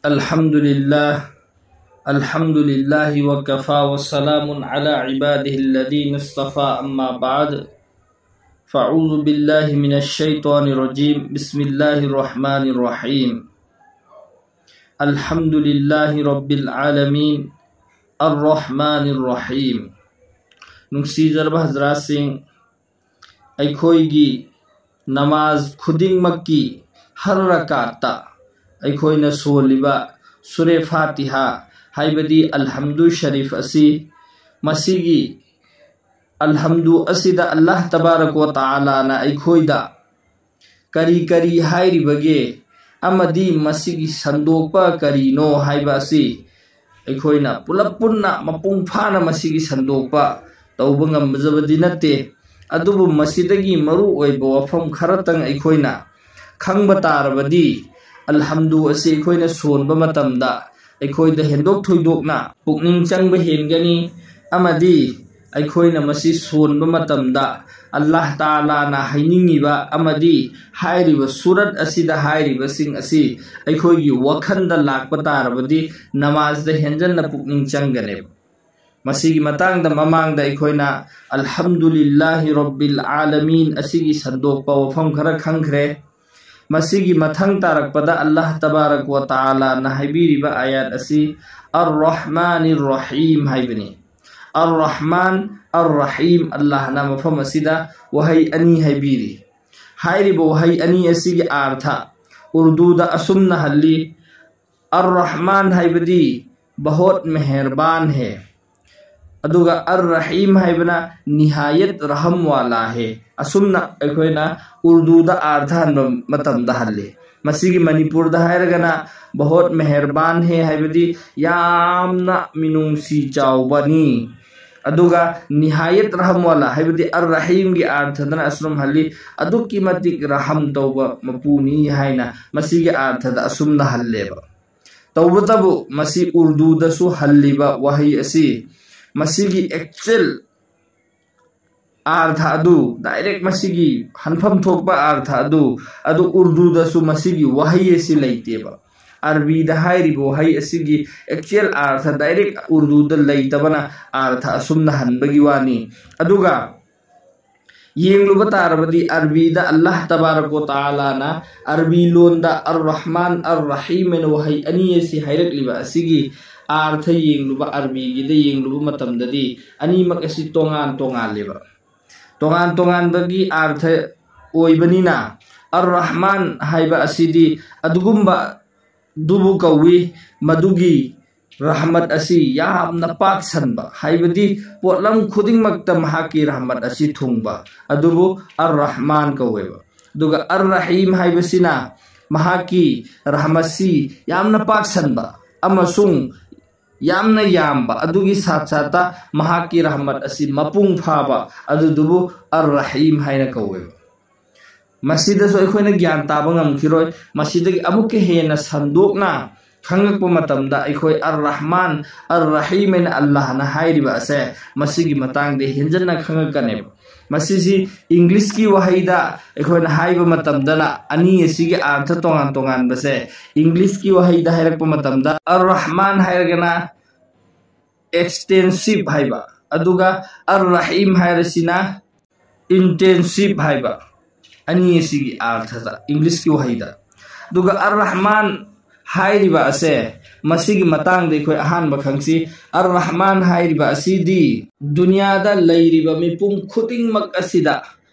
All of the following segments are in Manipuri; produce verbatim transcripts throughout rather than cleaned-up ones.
الحمد لله. الحمد لله وكفى وسلام على عباده الذين اصطفى، أما بعد. فأعوذ بالله من الشيطان الرجيم. بسم الله الرحمن الرحيم. الحمد لله رب العالمين. الرحمن الرحيم. ꯅꯨꯡꯁꯤꯖꯔꯕ ꯍꯖꯔꯥꯠꯁꯤꯡ, ꯑꯩꯈꯣꯏꯒꯤ ꯅꯃꯥꯖ ꯈꯨꯗꯤꯡꯃꯛꯀꯤ ꯍꯔ ꯔꯀꯥꯠꯇ ꯑꯩꯈꯣꯏꯅ ꯁꯣꯜꯂꯤꯕ ꯁꯨꯔꯦ ꯐꯥꯇꯤꯍꯥ, ꯍꯥꯏꯕꯗꯤ ꯑꯜꯍꯝꯗꯨ ꯁꯔꯤꯐ ꯑꯁꯤ, ꯃꯁꯤꯒꯤ ꯑꯜꯍꯝꯗꯨ ꯑꯁꯤꯗ ꯑꯜꯂꯥꯍ ꯇꯕꯥꯔꯛ ꯋ ꯇꯥꯂꯥꯅ ꯑꯩꯈꯣꯏꯗ ꯀꯔꯤ ꯀꯔꯤ ꯍꯥꯏꯔꯤꯕꯒꯦ ꯑꯃꯗꯤ ꯃꯁꯤꯒꯤ ꯁꯟꯗꯣꯛꯄ ꯀꯔꯤꯅꯣ ꯍꯥꯏꯕ ꯑꯁꯤ ꯑꯩꯈꯣꯏꯅ ꯄꯨꯂꯞ ꯄꯨꯟꯅ ꯃꯄꯨꯡ ꯐꯥꯅ ꯃꯁꯤꯒꯤ ꯁꯟꯗꯣꯛꯄ ꯇꯧꯕ ꯉꯝꯖꯕꯗꯤ ꯅꯠꯇꯦ꯫ ꯑꯗꯨꯕꯨ ꯃꯁꯤꯗꯒꯤ ꯃꯔꯨ ꯑꯣꯏꯕ ꯋꯥꯐꯝ ꯈꯔꯇꯪ ꯑꯩꯈꯣꯏꯅ ꯈꯪꯕ ꯇꯥꯔꯕꯗꯤ, ꯑꯜꯍꯝꯗꯨ ꯑꯁꯤ ꯑꯩꯈꯣꯏꯅ ꯁꯣꯟꯕ ꯃꯇꯝꯗ ꯑꯩꯈꯣꯏꯗ ꯍꯦꯟꯗꯣꯛ ꯊꯣꯏꯗꯣꯛꯅ ꯄꯨꯛꯅꯤꯡ ꯆꯪꯕ ꯍꯦꯟꯒꯅꯤ, ꯑꯃꯗꯤ ꯑꯩꯈꯣꯏꯅ ꯃꯁꯤ ꯁꯣꯟꯕ ꯃꯇꯝꯗ ꯑꯜꯂꯥꯍ ꯇꯥꯂꯥꯅ ꯍꯥꯏꯅꯤꯡꯉꯤꯕ ꯑꯃꯗꯤ ꯍꯥꯏꯔꯤꯕ ꯁꯨꯔꯠ ꯑꯁꯤꯗ ꯍꯥꯏꯔꯤꯕꯁꯤꯡ ꯑꯁꯤ ꯑꯩꯈꯣꯏꯒꯤ ꯋꯥꯈꯜꯗ ꯂꯥꯛꯄ ꯇꯥꯔꯕꯗꯤ, ꯅꯃꯥꯖꯗ ꯍꯦꯟꯖꯟꯅ ꯄꯨꯛꯅꯤꯡ ꯆꯪꯒꯅꯦꯕ꯫ ꯃꯁꯤꯒꯤ ꯃꯇꯥꯡꯗ ꯃꯃꯥꯡꯗ ꯑꯩꯈꯣꯏꯅ ꯑꯜꯍꯝꯗꯨꯂꯤꯜꯂꯥꯍꯤ ꯔꯣꯕꯤꯜ ꯑꯥꯂꯃꯤꯟ ꯑꯁꯤꯒꯤ ꯁꯟꯗꯣꯛꯄ ꯋꯥꯐꯝ ꯈꯔ ꯈꯪꯈ꯭ꯔꯦ꯫ ꯃꯁꯤꯒꯤ ꯃꯊꯪ ꯇꯥꯔꯛꯄꯗ ꯑꯜꯂꯥꯍ ꯇꯕꯥꯔꯛ ꯋ ꯇꯥꯂꯥꯅ ꯍꯥꯏꯕꯤꯔꯤꯕ ꯑꯥꯌꯥꯠ ꯑꯁꯤ ꯑꯔ ꯔꯍꯃꯥꯅꯤꯔ ꯔꯍꯤꯝ ꯍꯥꯏꯕꯅꯤ꯫ ꯑꯔ ꯔꯍꯃꯥꯟ, ꯑꯔ ꯔꯍꯤꯝ, ꯑꯜꯂꯥꯍꯅ ꯃꯐꯝ ꯑꯁꯤꯗ ꯋꯥꯍꯩ ꯑꯅꯤ ꯍꯥꯏꯕꯤꯔꯤ꯫ ꯍꯥꯏꯔꯤꯕ ꯋꯥꯍꯩ ꯑꯅꯤ ꯑꯁꯤꯒꯤ ꯑꯥꯔꯊ ꯎꯔꯗꯨꯗ ꯑꯁꯨꯝꯅ ꯍꯜꯂꯤ: ꯑꯔ ꯔꯍꯃꯥꯟ ꯍꯥꯏꯕꯗꯤ ꯕꯍꯣꯠ ꯃꯦꯍꯔꯕꯥꯟ ꯍꯦ, ꯑꯗꯨꯒ ꯑꯔ ꯔꯍꯤꯝ ꯍꯥꯏꯕꯅ ꯅꯤꯍꯥꯌꯠ ꯔꯍꯝ ꯋꯥꯂꯥ ꯍꯦ꯫ ꯑꯁꯨꯝꯅ ꯑꯩꯈꯣꯏꯅ ꯎꯔꯗꯨꯗ ꯑꯥꯔꯊ ꯍꯟꯕ ꯃꯇꯝꯗ ꯍꯜꯂꯤ꯫ ꯃꯁꯤꯒꯤ ꯃꯅꯤꯄꯨꯔꯗ ꯍꯥꯏꯔꯒꯅ ꯕꯍꯣꯠ ꯃꯦꯍꯔꯕꯥꯟ ꯍꯦ ꯍꯥꯏꯕꯗꯤ ꯌꯥꯝꯅ ꯃꯤꯅꯨꯡꯁꯤ ꯆꯥꯎꯕꯅꯤ꯫ ꯑꯗꯨꯒ ꯅꯤꯍꯥꯌꯠ ꯔꯍꯝ ꯋꯥꯂꯥ ꯍꯥꯏꯕꯗꯤ ꯑꯔ ꯔꯍꯤꯝꯒꯤ ꯑꯥꯔꯊꯗꯅ ꯑꯁꯨꯝ ꯍꯜꯂꯤ: ꯑꯗꯨꯛꯀꯤ ꯃꯇꯤꯛ ꯔꯍꯝ ꯇꯧꯕ ꯃꯄꯨꯅꯤ ꯍꯥꯏꯅ ꯃꯁꯤꯒꯤ ꯑꯥꯔꯊꯗ ꯑꯁꯨꯝꯅ ꯍꯜꯂꯦꯕ꯫ ꯇꯧꯕꯇꯕꯨ ꯃꯁꯤ ꯎꯔꯗꯨꯗꯁꯨ ꯍꯜꯂꯤꯕ ꯋꯥꯍꯩ ꯑꯁꯤ ꯃꯁꯤꯒꯤ ꯑꯦꯛꯆꯨꯑꯦꯜ ꯑꯥꯔꯊ ꯑꯗꯨ, ꯗꯥꯏꯔꯦꯛ ꯃꯁꯤꯒꯤ ꯍꯟꯐꯝ ꯊꯣꯛꯄ ꯑꯥꯔꯊ ꯑꯗꯨ, ꯑꯗꯨ ꯎꯔꯗꯨꯗꯁꯨ ꯃꯁꯤꯒꯤ ꯋꯥꯍꯩ ꯑꯁꯤ ꯂꯩꯇꯦꯕ꯫ ꯑꯔꯕꯤꯗ ꯍꯥꯏꯔꯤꯕ ꯋꯥꯍꯩ ꯑꯁꯤꯒꯤ ꯑꯦꯛꯆꯨꯑꯦꯜ ꯑꯥꯔꯊ ꯗꯥꯏꯔꯦꯛ ꯎꯔꯗꯨꯗ ꯂꯩꯇꯕꯅ ꯑꯥꯔꯊ ꯑꯁꯨꯝꯅ ꯍꯟꯕꯒꯤ ꯋꯥꯅꯤ꯫ ꯑꯗꯨꯒ ꯌꯦꯡꯂꯨꯕ ꯇꯥꯔꯕꯗꯤ ꯑꯔꯕꯤꯗ ꯑꯜꯂꯥꯍ ꯇꯕꯥꯔꯛ ꯋ ꯇꯥꯂꯥꯅ ꯑꯔꯕꯤ ꯂꯣꯟꯗ ꯑꯔ ꯔꯍꯃꯥꯟ ꯑꯔ ꯔꯍꯤꯝ ꯍꯥꯏꯅ ꯋꯥꯍꯩ ꯑꯅꯤ ꯑꯁꯤ ꯍꯥꯏꯔꯛꯂꯤꯕ ꯑꯁꯤꯒꯤ ꯑꯥꯔꯊ ꯌꯦꯡꯂꯨꯕ, ꯑꯔꯕꯤꯒꯤꯗ ꯌꯦꯡꯂꯨꯕ ꯃꯇꯝꯗꯗꯤ ꯑꯅꯤꯃꯛ ꯑꯁꯤ ꯇꯣꯉꯥꯟ ꯇꯣꯉꯥꯜꯂꯦꯕ꯫ ꯇꯣꯉꯥꯟ ꯇꯣꯉꯥꯟꯕꯒꯤ ꯑꯥꯔꯊ ꯑꯣꯏꯕꯅꯤꯅ ꯑꯔ ꯔꯍꯃꯥꯟ ꯍꯥꯏꯕ ꯑꯁꯤꯗꯤ ꯑꯗꯨꯒꯨꯝꯕ ꯗꯨꯕꯨ ꯀꯧꯏ, ꯃꯗꯨꯒꯤ ꯔꯍꯃꯠ ꯑꯁꯤ ꯌꯥꯝꯅ ꯄꯥꯛ ꯁꯟꯕ, ꯍꯥꯏꯕꯗꯤ ꯄꯣꯠꯂꯝ ꯈꯨꯗꯤꯡꯃꯛꯇ ꯃꯍꯥꯛꯀꯤ ꯔꯍꯃꯠ ꯑꯁꯤ ꯊꯨꯡꯕ, ꯑꯗꯨꯕꯨ ꯑꯔ ꯔꯍꯃꯥꯟ ꯀꯧꯋꯦꯕ꯫ ꯑꯗꯨꯒ ꯑꯔ ꯔꯍꯤꯝ ꯍꯥꯏꯕꯁꯤꯅ ꯃꯍꯥꯛꯀꯤ ꯔꯍꯃꯠꯁꯤ ꯌꯥꯝꯅ ꯄꯥꯛ ꯁꯟꯕ ꯑꯃꯁꯨꯡ ꯌꯥꯝꯅ ꯌꯥꯝꯕ, ꯑꯗꯨꯒꯤ ꯁꯥꯠ ꯁꯥꯠꯇ ꯃꯍꯥꯛꯀꯤ ꯔꯍꯃꯠ ꯑꯁꯤ ꯃꯄꯨꯡ ꯐꯥꯕ, ꯑꯗꯨꯗꯨꯕꯨ ꯑꯔ ꯔꯍꯤꯝ ꯍꯥꯏꯅ ꯀꯧꯋꯦꯕ꯫ ꯃꯁꯤꯗꯁꯨ ꯑꯩꯈꯣꯏꯅ ꯒ꯭ꯌꯥꯟ ꯇꯥꯕ ꯉꯝꯈꯤꯔꯣꯏ꯫ ꯃꯁꯤꯗꯒꯤ ꯑꯃꯨꯛꯀ ꯍꯦꯟꯅ ꯁꯟꯗꯣꯛꯅ ꯈꯪꯂꯛꯄ ꯃꯇꯝꯗ ꯑꯩꯈꯣꯏ ꯑꯔ ꯔꯍꯃꯥꯟ ꯑꯔ ꯔꯍꯤꯝ ꯍꯥꯏꯅ ꯑꯜꯂꯥꯍꯅ ꯍꯥꯏꯔꯤꯕ ꯑꯁꯦ ꯃꯁꯤꯒꯤ ꯃꯇꯥꯡꯗ ꯍꯦꯟꯖꯟꯅ ꯈꯪꯉꯛꯀꯅꯦꯕ꯫ ꯃꯁꯤꯁꯤ ꯏꯪꯂꯤꯁꯀꯤ ꯋꯥꯍꯩꯗ ꯑꯩꯈꯣꯏꯅ ꯍꯥꯏꯕ ꯃꯇꯝꯗꯅ ꯑꯅꯤ ꯑꯁꯤꯒꯤ ꯑꯥꯔꯊ ꯇꯣꯉꯥꯟ ꯇꯣꯉꯥꯟꯕꯁꯦ ꯏꯪꯂꯤꯁꯀꯤ ꯋꯥꯍꯩꯗ ꯍꯥꯏꯔꯛꯄ ꯃꯇꯝꯗ ꯑꯔ ꯔꯍꯃꯥꯟ ꯍꯥꯏꯔꯒꯅ ꯑꯦꯛꯁꯇꯦꯟꯁꯤꯞ ꯍꯥꯏꯕ, ꯑꯗꯨꯒ ꯑꯔ ꯔꯍꯤꯝ ꯍꯥꯏꯔꯤꯁꯤꯅ ꯏꯟꯇꯦꯟꯁꯤꯞ ꯍꯥꯏꯕ, ꯑꯅꯤ ꯑꯁꯤꯒꯤ ꯑꯥꯔꯊꯗ ꯏꯪꯂꯤꯁꯀꯤ ꯋꯥꯍꯩꯗ꯫ ꯑꯗꯨꯒ ꯑꯔ ꯔꯍꯃꯥꯟ ꯍꯥꯏꯔꯤꯕ ꯑꯁꯦ, ꯃꯁꯤꯒꯤ ꯃꯇꯥꯡꯗ ꯑꯩꯈꯣꯏ ꯑꯍꯥꯟꯕ ꯈꯪꯁꯤ꯫ ꯑꯔ ꯔꯍꯃꯥꯟ ꯍꯥꯏꯔꯤꯕ ꯑꯁꯤꯗꯤ ꯗꯨꯅꯤꯌꯥꯗ ꯂꯩꯔꯤꯕ ꯃꯤꯄꯨꯝ ꯈꯨꯗꯤꯡꯃꯛ ꯑꯁꯤꯗ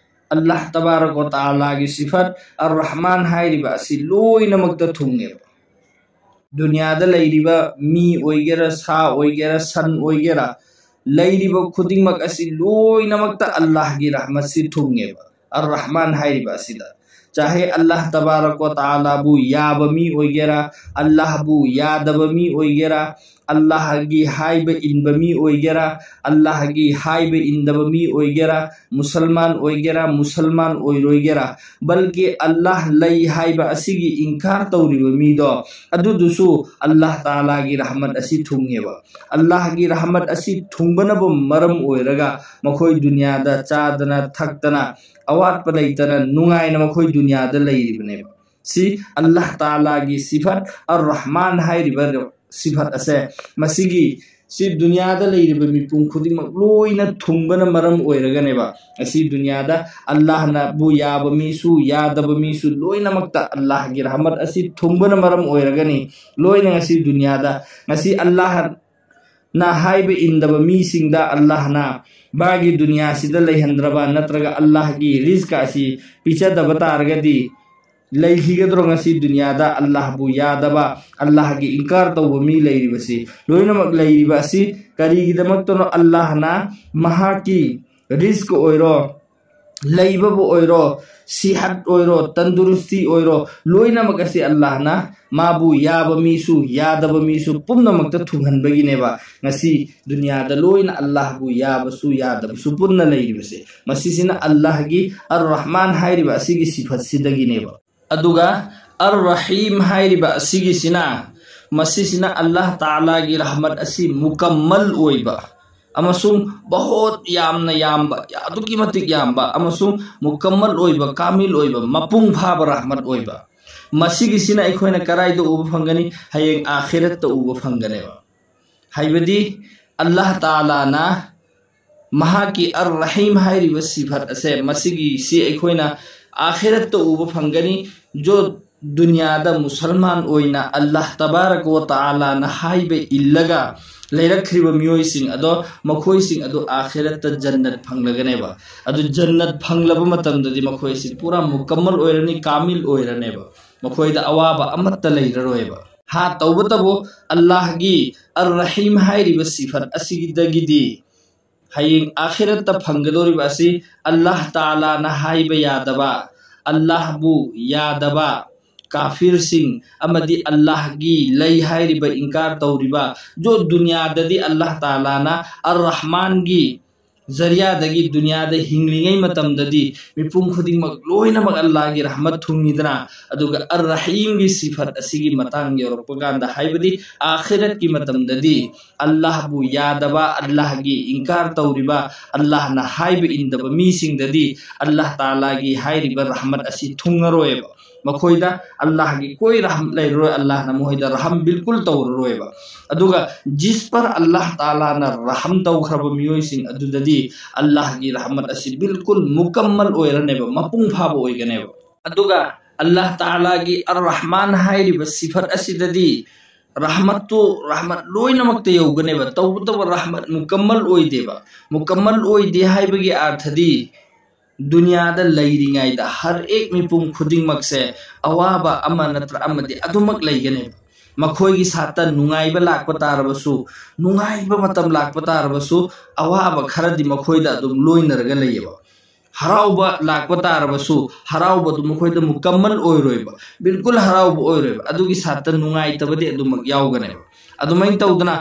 ꯑꯜꯂꯥꯍ ꯇꯕꯥꯔꯛ ꯋ ꯇꯥꯂꯥꯒꯤ ꯁꯤꯐꯠ ꯑꯔ ꯔꯍꯃꯥꯟ ꯍꯥꯏꯔꯤꯕ ꯑꯁꯤ ꯂꯣꯏꯅꯃꯛꯇ ꯊꯨꯡꯉꯦꯕ꯫ ꯗꯨꯅꯤꯌꯥꯗ ꯂꯩꯔꯤꯕ ꯃꯤ ꯑꯣꯏꯒꯦꯔꯥ, ꯁꯥ ꯑꯣꯏꯒꯦꯔꯥ, ꯁꯟ ꯑꯣꯏꯒꯦꯔꯥ, ꯂꯩꯔꯤꯕ ꯈꯨꯗꯤꯡꯃꯛ ꯑꯁꯤ ꯂꯣꯏꯅꯃꯛꯇ ꯑꯜꯂꯥꯍꯒꯤ ꯔꯍꯃꯠꯁꯤ ꯊꯨꯡꯉꯦꯕ, ꯑꯔ ꯔꯍꯃꯥꯟ ꯍꯥꯏꯔꯤꯕ ꯑꯁꯤꯗ꯫ ꯆꯥꯍꯦ ꯑꯜꯂꯥꯍ ꯇꯕꯥꯔꯛ ꯋ ꯇꯥꯂꯥꯕꯨ ꯌꯥꯕ ꯃꯤ ꯑꯣꯏꯒꯦꯔꯥ, ꯑꯜꯂꯥꯍꯕꯨ ꯌꯥꯗꯕ ꯃꯤ ꯑꯣꯏꯒꯦꯔꯥ, ꯑꯜꯂꯥꯍꯒꯤ ꯍꯥꯏꯕ ꯏꯟꯕ ꯃꯤ ꯑꯣꯏꯒꯦꯔꯥ, ꯑꯜꯂꯥꯍꯒꯤ ꯍꯥꯏꯕ ꯏꯟꯗꯕ ꯃꯤ ꯑꯣꯏꯒꯦꯔꯥ, ꯃꯨꯁꯜꯃꯥꯟ ꯑꯣꯏꯒꯦꯔꯥ, ꯃꯨꯁꯜꯃꯥꯟ ꯑꯣꯏꯔꯣꯏꯒꯦꯔꯥ, ꯕꯜꯀꯤ ꯑꯜꯂꯥꯍ ꯂꯩ ꯍꯥꯏꯕ ꯑꯁꯤꯒꯤ ꯏꯟꯀꯥꯔ ꯇꯧꯔꯤꯕ ꯃꯤꯗꯣ, ꯑꯗꯨꯗꯨꯁꯨ ꯑꯜꯂꯥꯍ ꯇꯥꯂꯥꯒꯤ ꯔꯍꯃꯠ ꯑꯁꯤ ꯊꯨꯡꯉꯦꯕ꯫ ꯑꯜꯂꯥꯍꯒꯤ ꯔꯍꯃꯠ ꯑꯁꯤ ꯊꯨꯡꯕꯅꯕꯨ ꯃꯔꯝ ꯑꯣꯏꯔꯒ ꯃꯈꯣꯏ ꯗꯨꯅꯤꯌꯥꯗ ꯆꯥꯗꯅ ꯊꯛꯇꯅ ꯑꯋꯥꯠꯄ ꯂꯩꯇꯅ ꯅꯨꯡꯉꯥꯏꯅ ꯃꯈꯣꯏ ꯗꯨꯅꯤꯌꯥꯗ ꯂꯩꯔꯤꯕꯅꯦꯕ꯫ ꯁꯤ ꯑꯜꯂꯥꯍ ꯇꯥꯂꯥꯒꯤ ꯁꯤꯐꯠ ꯑꯔ ꯔꯍꯃꯥꯟ ꯍꯥꯏꯔꯤꯕ ꯁꯤꯐꯠ ꯑꯁꯦ, ꯃꯁꯤꯒꯤ ꯁꯤ ꯗꯨꯅꯤꯌꯥꯗ ꯂꯩꯔꯤꯕ ꯃꯤꯄꯨꯝ ꯈꯨꯗꯤꯡꯃꯛ ꯂꯣꯏꯅ ꯊꯨꯡꯕꯅ ꯃꯔꯝ ꯑꯣꯏꯔꯒꯅꯦꯕ꯫ ꯉꯁꯤ ꯗꯨꯅꯤꯌꯥꯗ ꯑꯜꯂꯥꯍꯅꯕꯨ ꯌꯥꯕ ꯃꯤꯁꯨ ꯌꯥꯗꯕ ꯃꯤꯁꯨ ꯂꯣꯏꯅꯃꯛꯇ ꯑꯜꯂꯥꯍꯒꯤ ꯔꯍꯃꯠ ꯑꯁꯤ ꯊꯨꯡꯕꯅ ꯃꯔꯝ ꯑꯣꯏꯔꯒꯅꯤ꯫ ꯂꯣꯏꯅ ꯉꯁꯤ ꯗꯨꯅꯤꯌꯥꯗ, ꯉꯁꯤ ꯑꯜꯂꯥꯍꯅ ꯍꯥꯏꯕ ꯏꯟꯗꯕ ꯃꯤꯁꯤꯡꯗ ꯑꯜꯂꯥꯍꯅ ꯃꯥꯒꯤ ꯗꯨꯅꯤꯌꯥꯁꯤꯗ ꯂꯩꯍꯟꯗ꯭ꯔꯕ ꯅꯠꯇ꯭ꯔꯒ ꯑꯜꯂꯥꯍꯒꯤ ꯔꯤꯖꯀ ꯑꯁꯤ ꯄꯤꯖꯗꯕ ꯇꯥꯔꯒꯗꯤ, ꯂꯩꯈꯤꯒꯗ꯭ꯔꯣ ꯉꯁꯤ ꯗꯨꯅꯤꯌꯥꯗ ꯑꯜꯂꯥꯍꯕꯨ ꯌꯥꯗꯕ, ꯑꯜꯂꯥꯍꯒꯤ ꯏꯟꯀꯥꯔ ꯇꯧꯕ ꯃꯤ ꯂꯩꯔꯤꯕꯁꯤ? ꯂꯣꯏꯅꯃꯛ ꯂꯩꯔꯤꯕ ꯑꯁꯤ ꯀꯔꯤꯒꯤꯗꯃꯛꯇꯅꯣ? ꯑꯜꯂꯥꯍꯅ ꯃꯍꯥꯛꯀꯤ ꯔꯤꯖꯀ ꯑꯣꯏꯔꯣ, ꯂꯩꯕꯕꯨ ꯑꯣꯏꯔꯣ, ꯁꯤꯍꯠ ꯑꯣꯏꯔꯣ, ꯇꯟꯗꯨꯔꯨꯁꯇꯤ ꯑꯣꯏꯔꯣ, ꯂꯣꯏꯅꯃꯛ ꯑꯁꯤ ꯑꯜꯂꯥꯍꯅ ꯃꯥꯕꯨ ꯌꯥꯕ ꯃꯤꯁꯨ ꯌꯥꯗꯕ ꯃꯤꯁꯨ ꯄꯨꯝꯅꯃꯛꯇ ꯊꯨꯡꯍꯟꯕꯒꯤꯅꯦꯕ ꯉꯁꯤ ꯗꯨꯅꯤꯌꯥꯗ ꯂꯣꯏꯅ ꯑꯜꯂꯥꯍꯕꯨ ꯌꯥꯕꯁꯨ ꯌꯥꯗꯕꯁꯨ ꯄꯨꯟꯅ ꯂꯩꯔꯤꯕꯁꯦ꯫ ꯃꯁꯤꯁꯤꯅ ꯑꯜꯂꯥꯍꯒꯤ ꯑꯔ ꯔꯍꯃꯥꯟ ꯍꯥꯏꯔꯤꯕ ꯑꯁꯤꯒꯤ ꯁꯤꯐꯠꯁꯤꯗꯒꯤꯅꯦꯕ꯫ ꯑꯗꯨꯒ ꯑꯔ ꯔꯍꯤꯝ ꯍꯥꯏꯔꯤꯕ ꯑꯁꯤꯒꯤꯁꯤꯅ, ꯃꯁꯤꯁꯤꯅ ꯑꯜꯂꯥꯍ ꯇꯥꯂꯥꯒꯤ ꯔꯍꯃꯠ ꯑꯁꯤ ꯃꯨꯀꯝꯃꯜ ꯑꯣꯏꯕ ꯑꯃꯁꯨꯡ ꯕꯍꯣꯠ ꯌꯥꯝꯅ ꯌꯥꯝꯕ, ꯑꯗꯨꯛꯀꯤ ꯃꯇꯤꯛ ꯌꯥꯝꯕ ꯑꯃꯁꯨꯡ ꯃꯨꯀꯝꯃꯜ ꯑꯣꯏꯕ, ꯀꯥꯃꯤꯜ ꯑꯣꯏꯕ, ꯃꯄꯨꯡ ꯐꯥꯕ ꯔꯍꯃꯠ ꯑꯣꯏꯕ꯫ ꯃꯁꯤꯒꯤꯁꯤꯅ ꯑꯩꯈꯣꯏꯅ ꯀꯗꯥꯏꯗ ꯎꯕ ꯐꯪꯒꯅꯤ? ꯍꯌꯦꯡ ꯑꯥꯈꯤꯔꯠꯇ ꯎꯕ ꯐꯪꯒꯅꯦꯕ꯫ ꯍꯥꯏꯕꯗꯤ ꯑꯜꯂꯥꯍ ꯇꯥꯂꯥꯅ ꯃꯍꯥꯛꯀꯤ ꯑꯔ ꯔꯍꯤꯝ ꯍꯥꯏꯔꯤꯕ ꯁꯤꯐꯠ ꯑꯁꯦ, ꯃꯁꯤꯒꯤꯁꯤ ꯑꯩꯈꯣꯏꯅ ꯑꯥꯈꯤꯔꯠꯇ ꯎꯕ ꯐꯪꯒꯅꯤ꯫ ꯖꯣ ꯗꯨꯅꯤꯌꯥꯗ ꯃꯨꯁꯜꯃꯥꯟ ꯑꯣꯏꯅ ꯑꯜꯂꯥꯍ ꯇꯕꯥꯔꯛ ꯋ ꯇꯥꯂꯥꯅ ꯍꯥꯏꯕ ꯏꯜꯂꯒ ꯂꯩꯔꯛꯈ꯭ꯔꯤꯕ ꯃꯤꯑꯣꯏꯁꯤꯡ ꯑꯗꯣ, ꯃꯈꯣꯏꯁꯤꯡ ꯑꯗꯨ ꯑꯥꯈꯤꯔꯠꯇ ꯖꯟꯅꯠ ꯐꯪꯂꯒꯅꯦꯕ꯫ ꯑꯗꯨ ꯖꯟꯅꯠ ꯐꯪꯂꯕ ꯃꯇꯝꯗꯗꯤ ꯃꯈꯣꯏꯁꯤ ꯄꯨꯔꯥ ꯃꯨꯀꯝꯃꯜ ꯑꯣꯏꯔꯅꯤ, ꯀꯥꯃꯤꯜ ꯑꯣꯏꯔꯅꯦꯕ꯫ ꯃꯈꯣꯏꯗ ꯑꯋꯥꯕ ꯑꯃꯠꯇ ꯂꯩꯔꯔꯣꯏꯕ꯫ ꯍꯥ, ꯇꯧꯕꯇꯕꯨ ꯑꯜꯂꯥꯍꯒꯤ ꯑꯔ ꯔꯍꯤꯝ ꯍꯥꯏꯔꯤꯕ ꯁꯤꯐꯠ ꯑꯁꯤꯗꯒꯤꯗꯤ ꯍꯌꯦꯡ ꯑꯥꯈꯤꯔꯠꯇ ꯐꯪꯒꯗꯧꯔꯤꯕ ꯑꯁꯤ ꯑꯜꯂꯥꯍ ꯇꯥꯂꯥꯅ ꯍꯥꯏꯕ ꯌꯥꯗꯕ, ꯑꯜꯂꯥꯍꯕꯨ ꯌꯥꯗꯕ ꯀꯥꯐꯤꯔꯁꯤꯡ ꯑꯃꯗꯤ ꯑꯜꯂꯥꯍꯒꯤ ꯂꯩ ꯍꯥꯏꯔꯤꯕ ꯏꯟꯀꯥꯔ ꯇꯧꯔꯤꯕ, ꯖꯣ ꯗꯨꯅꯤꯌꯥꯗꯗꯤ ꯑꯜꯂꯥꯍ ꯇꯥꯂꯥꯅ ꯑꯔ ꯔꯍꯃꯥꯟꯒꯤ ꯖꯔꯤꯌꯥꯗꯒꯤ ꯗꯨꯅꯤꯌꯥꯗ ꯍꯤꯡꯂꯤꯉꯩ ꯃꯇꯝꯗꯗꯤ ꯃꯤꯄꯨꯝ ꯈꯨꯗꯤꯡꯃꯛ ꯂꯣꯏꯅꯃꯛ ꯑꯜꯂꯥꯍꯒꯤ ꯔꯍꯃꯠ ꯊꯨꯡꯉꯤꯗꯅ, ꯑꯗꯨꯒ ꯑꯔ ꯔꯍꯤꯝꯒꯤ ꯁꯤꯐꯠ ꯑꯁꯤꯒꯤ ꯃꯇꯥꯡ ꯌꯧꯔꯛꯄ ꯀꯥꯟꯗ, ꯍꯥꯏꯕꯗꯤ ꯑꯥꯈꯤꯔꯠꯀꯤ ꯃꯇꯝꯗꯗꯤ ꯑꯜꯂꯥꯍꯕꯨ ꯌꯥꯗꯕ, ꯑꯜꯂꯥꯍꯒꯤ ꯏꯟꯀꯥꯔ ꯇꯧꯔꯤꯕ, ꯑꯜꯂꯥꯍꯅ ꯍꯥꯏꯕ ꯏꯟꯗꯕ ꯃꯤꯁꯤꯡꯗꯗꯤ ꯑꯜꯂꯥꯍ ꯇꯥꯂꯥꯒꯤ ꯍꯥꯏꯔꯤꯕ ꯔꯍꯃꯠ ꯑꯁꯤ ꯊꯨꯡꯉꯔꯣꯏꯕ꯫ ꯃꯈꯣꯏꯗ ꯑꯜꯂꯥꯍꯒꯤ ꯀꯣꯏ ꯔꯍꯝ ꯂꯩꯔꯔꯣꯏ, ꯑꯜꯂꯥꯍꯅ ꯃꯈꯣꯏꯗ ꯔꯍꯝ ꯕꯤꯜꯀꯨꯜ ꯇꯧꯔꯔꯣꯏꯕ꯫ ꯑꯗꯨꯒ ꯖꯤꯁ ꯄꯔ ꯑꯜꯂꯥꯍ ꯇꯥꯂꯥꯅ ꯔꯍꯝ ꯇꯧꯈ꯭ꯔꯕ ꯃꯤꯑꯣꯏꯁꯤꯡ ꯑꯗꯨꯗꯗꯤ ꯑꯜꯂꯥꯍꯒꯤ ꯔꯍꯃꯠ ꯑꯁꯤ ꯕꯤꯜꯀꯨꯜ ꯃꯨꯀꯝꯃꯜ ꯑꯣꯏꯔꯅꯦꯕ, ꯃꯄꯨꯡ ꯐꯥꯕ ꯑꯣꯏꯒꯅꯦꯕ꯫ ꯑꯗꯨꯒ ꯑꯜꯂꯥꯍ ꯇꯥꯂꯥꯒꯤ ꯑꯔ ꯔꯍꯃꯥꯟ ꯍꯥꯏꯔꯤꯕ ꯁꯤꯐꯠ ꯑꯁꯤꯗꯗꯤ ꯔꯍꯃꯠꯇꯨ ꯔꯍꯃꯠ ꯂꯣꯏꯅꯃꯛꯇ ꯌꯧꯒꯅꯦꯕ, ꯇꯧꯕꯇꯕꯨ ꯔꯍꯃꯠ ꯃꯨꯀꯝꯃꯜ ꯑꯣꯏꯗꯦꯕ꯫ ꯃꯨꯀꯝꯃꯜ ꯑꯣꯏꯗꯦ ꯍꯥꯏꯕꯒꯤ ꯑꯥꯔꯊꯗꯤ ꯗꯨꯅꯤꯌꯥꯗ ꯂꯩꯔꯤꯉꯩꯗ ꯍꯔ ꯑꯦꯛ ꯃꯤꯄꯨꯝ ꯈꯨꯗꯤꯡꯃꯛꯁꯦ ꯑꯋꯥꯕ ꯑꯃ ꯅꯠꯇ꯭ꯔ ꯑꯃꯗꯤ ꯑꯗꯨꯃꯛ ꯂꯩꯒꯅꯦꯕ꯫ ꯃꯈꯣꯏꯒꯤ ꯁꯥꯠꯇ ꯅꯨꯡꯉꯥꯏꯕ ꯂꯥꯛꯄ ꯇꯥꯔꯕꯁꯨ, ꯅꯨꯡꯉꯥꯏꯕ ꯃꯇꯝ ꯂꯥꯛꯄ ꯇꯥꯔꯕꯁꯨ, ꯑꯋꯥꯕ ꯈꯔꯗꯤ ꯃꯈꯣꯏꯗ ꯑꯗꯨꯝ ꯂꯣꯏꯅꯔꯒ ꯂꯩꯌꯦꯕ꯫ ꯍꯔꯥꯎꯕ ꯂꯥꯛꯄ ꯇꯥꯔꯕꯁꯨ, ꯍꯔꯥꯎꯕꯗꯨ ꯃꯈꯣꯏꯗ ꯃꯨꯀꯝꯃꯜ ꯑꯣꯏꯔꯣꯏꯕ, ꯕꯤꯜꯀꯨꯜ ꯍꯔꯥꯎꯕ ꯑꯣꯏꯔꯣꯏꯕ꯫ ꯑꯗꯨꯒꯤ ꯁꯥꯠꯇ ꯅꯨꯡꯉꯥꯏꯇꯕꯗꯤ ꯑꯗꯨꯃꯛ ꯌꯥꯎꯒꯅꯦꯕ꯫ ꯑꯗꯨꯃꯥꯏꯅ ꯇꯧꯗꯅ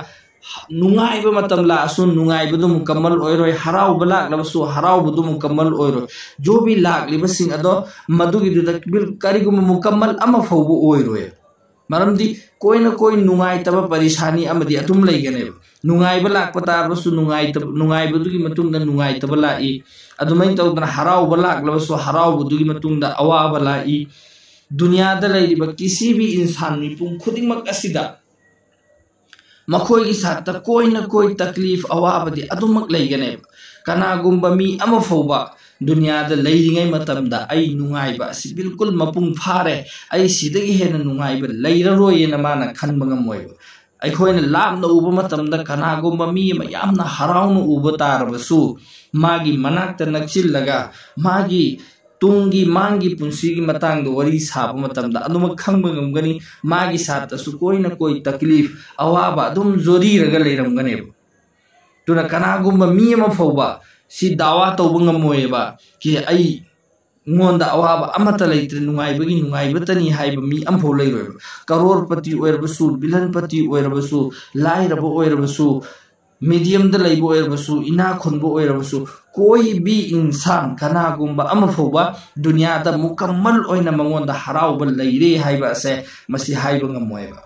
ꯅꯨꯡꯉꯥꯏꯕ ꯃꯇꯝ ꯂꯥꯛꯑꯁꯨ ꯅꯨꯡꯉꯥꯏꯕꯗꯨ ꯃꯨꯀꯝꯃꯜ ꯑꯣꯏꯔꯣꯏ, ꯍꯔꯥꯎꯕ ꯂꯥꯛꯂꯕꯁꯨ ꯍꯔꯥꯎꯕꯗꯨ ꯃꯨꯀꯝꯃꯜ ꯑꯣꯏꯔꯣꯏ꯫ ꯖꯣꯕꯤ ꯂꯥꯛꯂꯤꯕꯁꯤꯡ ꯑꯗꯣ ꯃꯗꯨꯒꯤꯗꯨꯗ ꯕꯤꯜ-, ꯀꯔꯤꯒꯨꯝꯕ ꯃꯨꯀꯝꯃꯜ ꯑꯃ ꯐꯥꯎꯕ ꯑꯣꯏꯔꯣꯏ꯫ ꯃꯔꯝꯗꯤ ꯀꯣꯏꯅ ꯀꯣꯏ ꯅꯨꯡꯉꯥꯏꯇꯕ ꯄꯔꯤꯁꯥꯅꯤ ꯑꯃꯗꯤ ꯑꯗꯨꯝ ꯂꯩꯒꯅꯦꯕ꯫ ꯅꯨꯡꯉꯥꯏꯕ ꯂꯥꯛꯄ ꯇꯥꯔꯕꯁꯨ ꯅꯨꯡꯉꯥꯏꯇꯕ, ꯅꯨꯡꯉꯥꯏꯕꯗꯨꯒꯤ ꯃꯇꯨꯡꯗ ꯅꯨꯡꯉꯥꯏꯇꯕ ꯂꯥꯛꯏ꯫ ꯑꯗꯨꯃꯥꯏꯅ ꯇꯧꯗꯅ ꯍꯔꯥꯎꯕ ꯂꯥꯛꯂꯕꯁꯨ ꯍꯔꯥꯎꯕꯗꯨꯒꯤ ꯃꯇꯨꯡꯗ ꯑꯋꯥꯕ ꯂꯥꯛꯏ꯫ ꯗꯨꯅꯤꯌꯥꯗ ꯂꯩꯔꯤꯕ ꯀꯤꯁꯤ ꯚꯤ ꯏꯟꯁꯥꯟ ꯃꯤꯄꯨꯝ ꯈꯨꯗꯤꯡꯃꯛ ꯑꯁꯤꯗ ꯃꯈꯣꯏꯒꯤ ꯁꯥꯠꯇ ꯀꯣꯏꯅ ꯀꯣꯏ ꯇꯛꯂꯤꯐ ꯑꯋꯥꯕꯗꯤ ꯑꯗꯨꯃꯛ ꯂꯩꯒꯅꯦꯕ꯫ ꯀꯅꯥꯒꯨꯝꯕ ꯃꯤ ꯑꯃ ꯐꯥꯎꯕ ꯗꯨꯅꯤꯌꯥꯗ ꯂꯩꯔꯤꯉꯩ ꯃꯇꯝꯗ ꯑꯩ ꯅꯨꯡꯉꯥꯏꯕ ꯑꯁꯤ ꯕꯤꯜꯀꯨꯜ ꯃꯄꯨꯡ ꯐꯥꯔꯦ, ꯑꯩ ꯁꯤꯗꯒꯤ ꯍꯦꯟꯅ ꯅꯨꯡꯉꯥꯏꯕ ꯂꯩꯔꯔꯣꯏꯅ ꯃꯥꯅ ꯈꯟꯕ ꯉꯝꯃꯣꯏꯕ꯫ ꯑꯩꯈꯣꯏꯅ ꯂꯥꯞꯅ ꯎꯕ ꯃꯇꯝꯗ ꯀꯅꯥꯒꯨꯝꯕ ꯃꯤ ꯑꯃ ꯌꯥꯝꯅ ꯍꯔꯥꯎꯅ ꯎꯕ ꯇꯥꯔꯕꯁꯨ, ꯃꯥꯒꯤ ꯃꯅꯥꯛꯇ ꯅꯛꯁꯤꯜꯂꯒ ꯃꯥꯒꯤ ꯇꯨꯡꯒꯤ ꯃꯥꯡꯒꯤ ꯄꯨꯟꯁꯤꯒꯤ ꯃꯇꯥꯡꯗ ꯋꯥꯔꯤ ꯁꯥꯕ ꯃꯇꯝꯗ ꯑꯗꯨꯃꯛ ꯈꯪꯕ ꯉꯝꯒꯅꯤ꯫ ꯃꯥꯒꯤ ꯁꯥꯠꯇꯁꯨ ꯀꯣꯏꯅ ꯀꯣꯏ ꯇꯛꯂꯤꯐ, ꯑꯋꯥꯕ ꯑꯗꯨꯝ ꯖꯣꯔꯤꯔꯒ ꯂꯩꯔꯝꯒꯅꯦꯕ꯫ ꯑꯗꯨꯅ ꯀꯅꯥꯒꯨꯝꯕ ꯃꯤ ꯑꯃ ꯐꯥꯎꯕ ꯁꯤ ꯗꯥꯋꯥ ꯇꯧꯕ ꯉꯝꯃꯣꯏꯕ, ꯀꯤ ꯑꯩ ꯑꯩꯉꯣꯟꯗ ꯑꯋꯥꯕ ꯑꯃꯠꯇ ꯂꯩꯇ꯭ꯔꯦ, ꯅꯨꯡꯉꯥꯏꯕꯒꯤ ꯅꯨꯡꯉꯥꯏꯕꯇꯅꯤ ꯍꯥꯏꯕ ꯃꯤ ꯑꯃꯐꯥꯎ ꯂꯩꯔꯣꯏꯕ꯫ ꯀꯔꯣꯔꯄꯇꯤ ꯑꯣꯏꯔꯕꯁꯨ, ꯕꯤꯂꯟꯄꯇꯤ ꯑꯣꯏꯔꯕꯁꯨ, ꯂꯥꯏꯔꯕ ꯑꯣꯏꯔꯕꯁꯨ, ꯃꯤꯗꯤꯌꯝꯗ ꯂꯩꯕ ꯑꯣꯏꯔꯕꯁꯨ, ꯏꯅꯥ ꯈꯨꯟꯕ ꯑꯣꯏꯔꯕꯁꯨ, ꯀꯣꯏ ꯚꯤ ꯏꯟꯁꯥꯟ ꯀꯅꯥꯒꯨꯝꯕ ꯑꯃ ꯐꯥꯎꯕ ꯗꯨꯅꯤꯌꯥꯗ ꯃꯨꯀꯝꯃꯜ ꯑꯣꯏꯅ ꯃꯉꯣꯟꯗ ꯍꯔꯥꯎꯕ ꯂꯩꯔꯦ ꯍꯥꯏꯕ ꯑꯁꯦ ꯃꯁꯤ ꯍꯥꯏꯕ ꯉꯝꯃꯣꯏꯕ꯫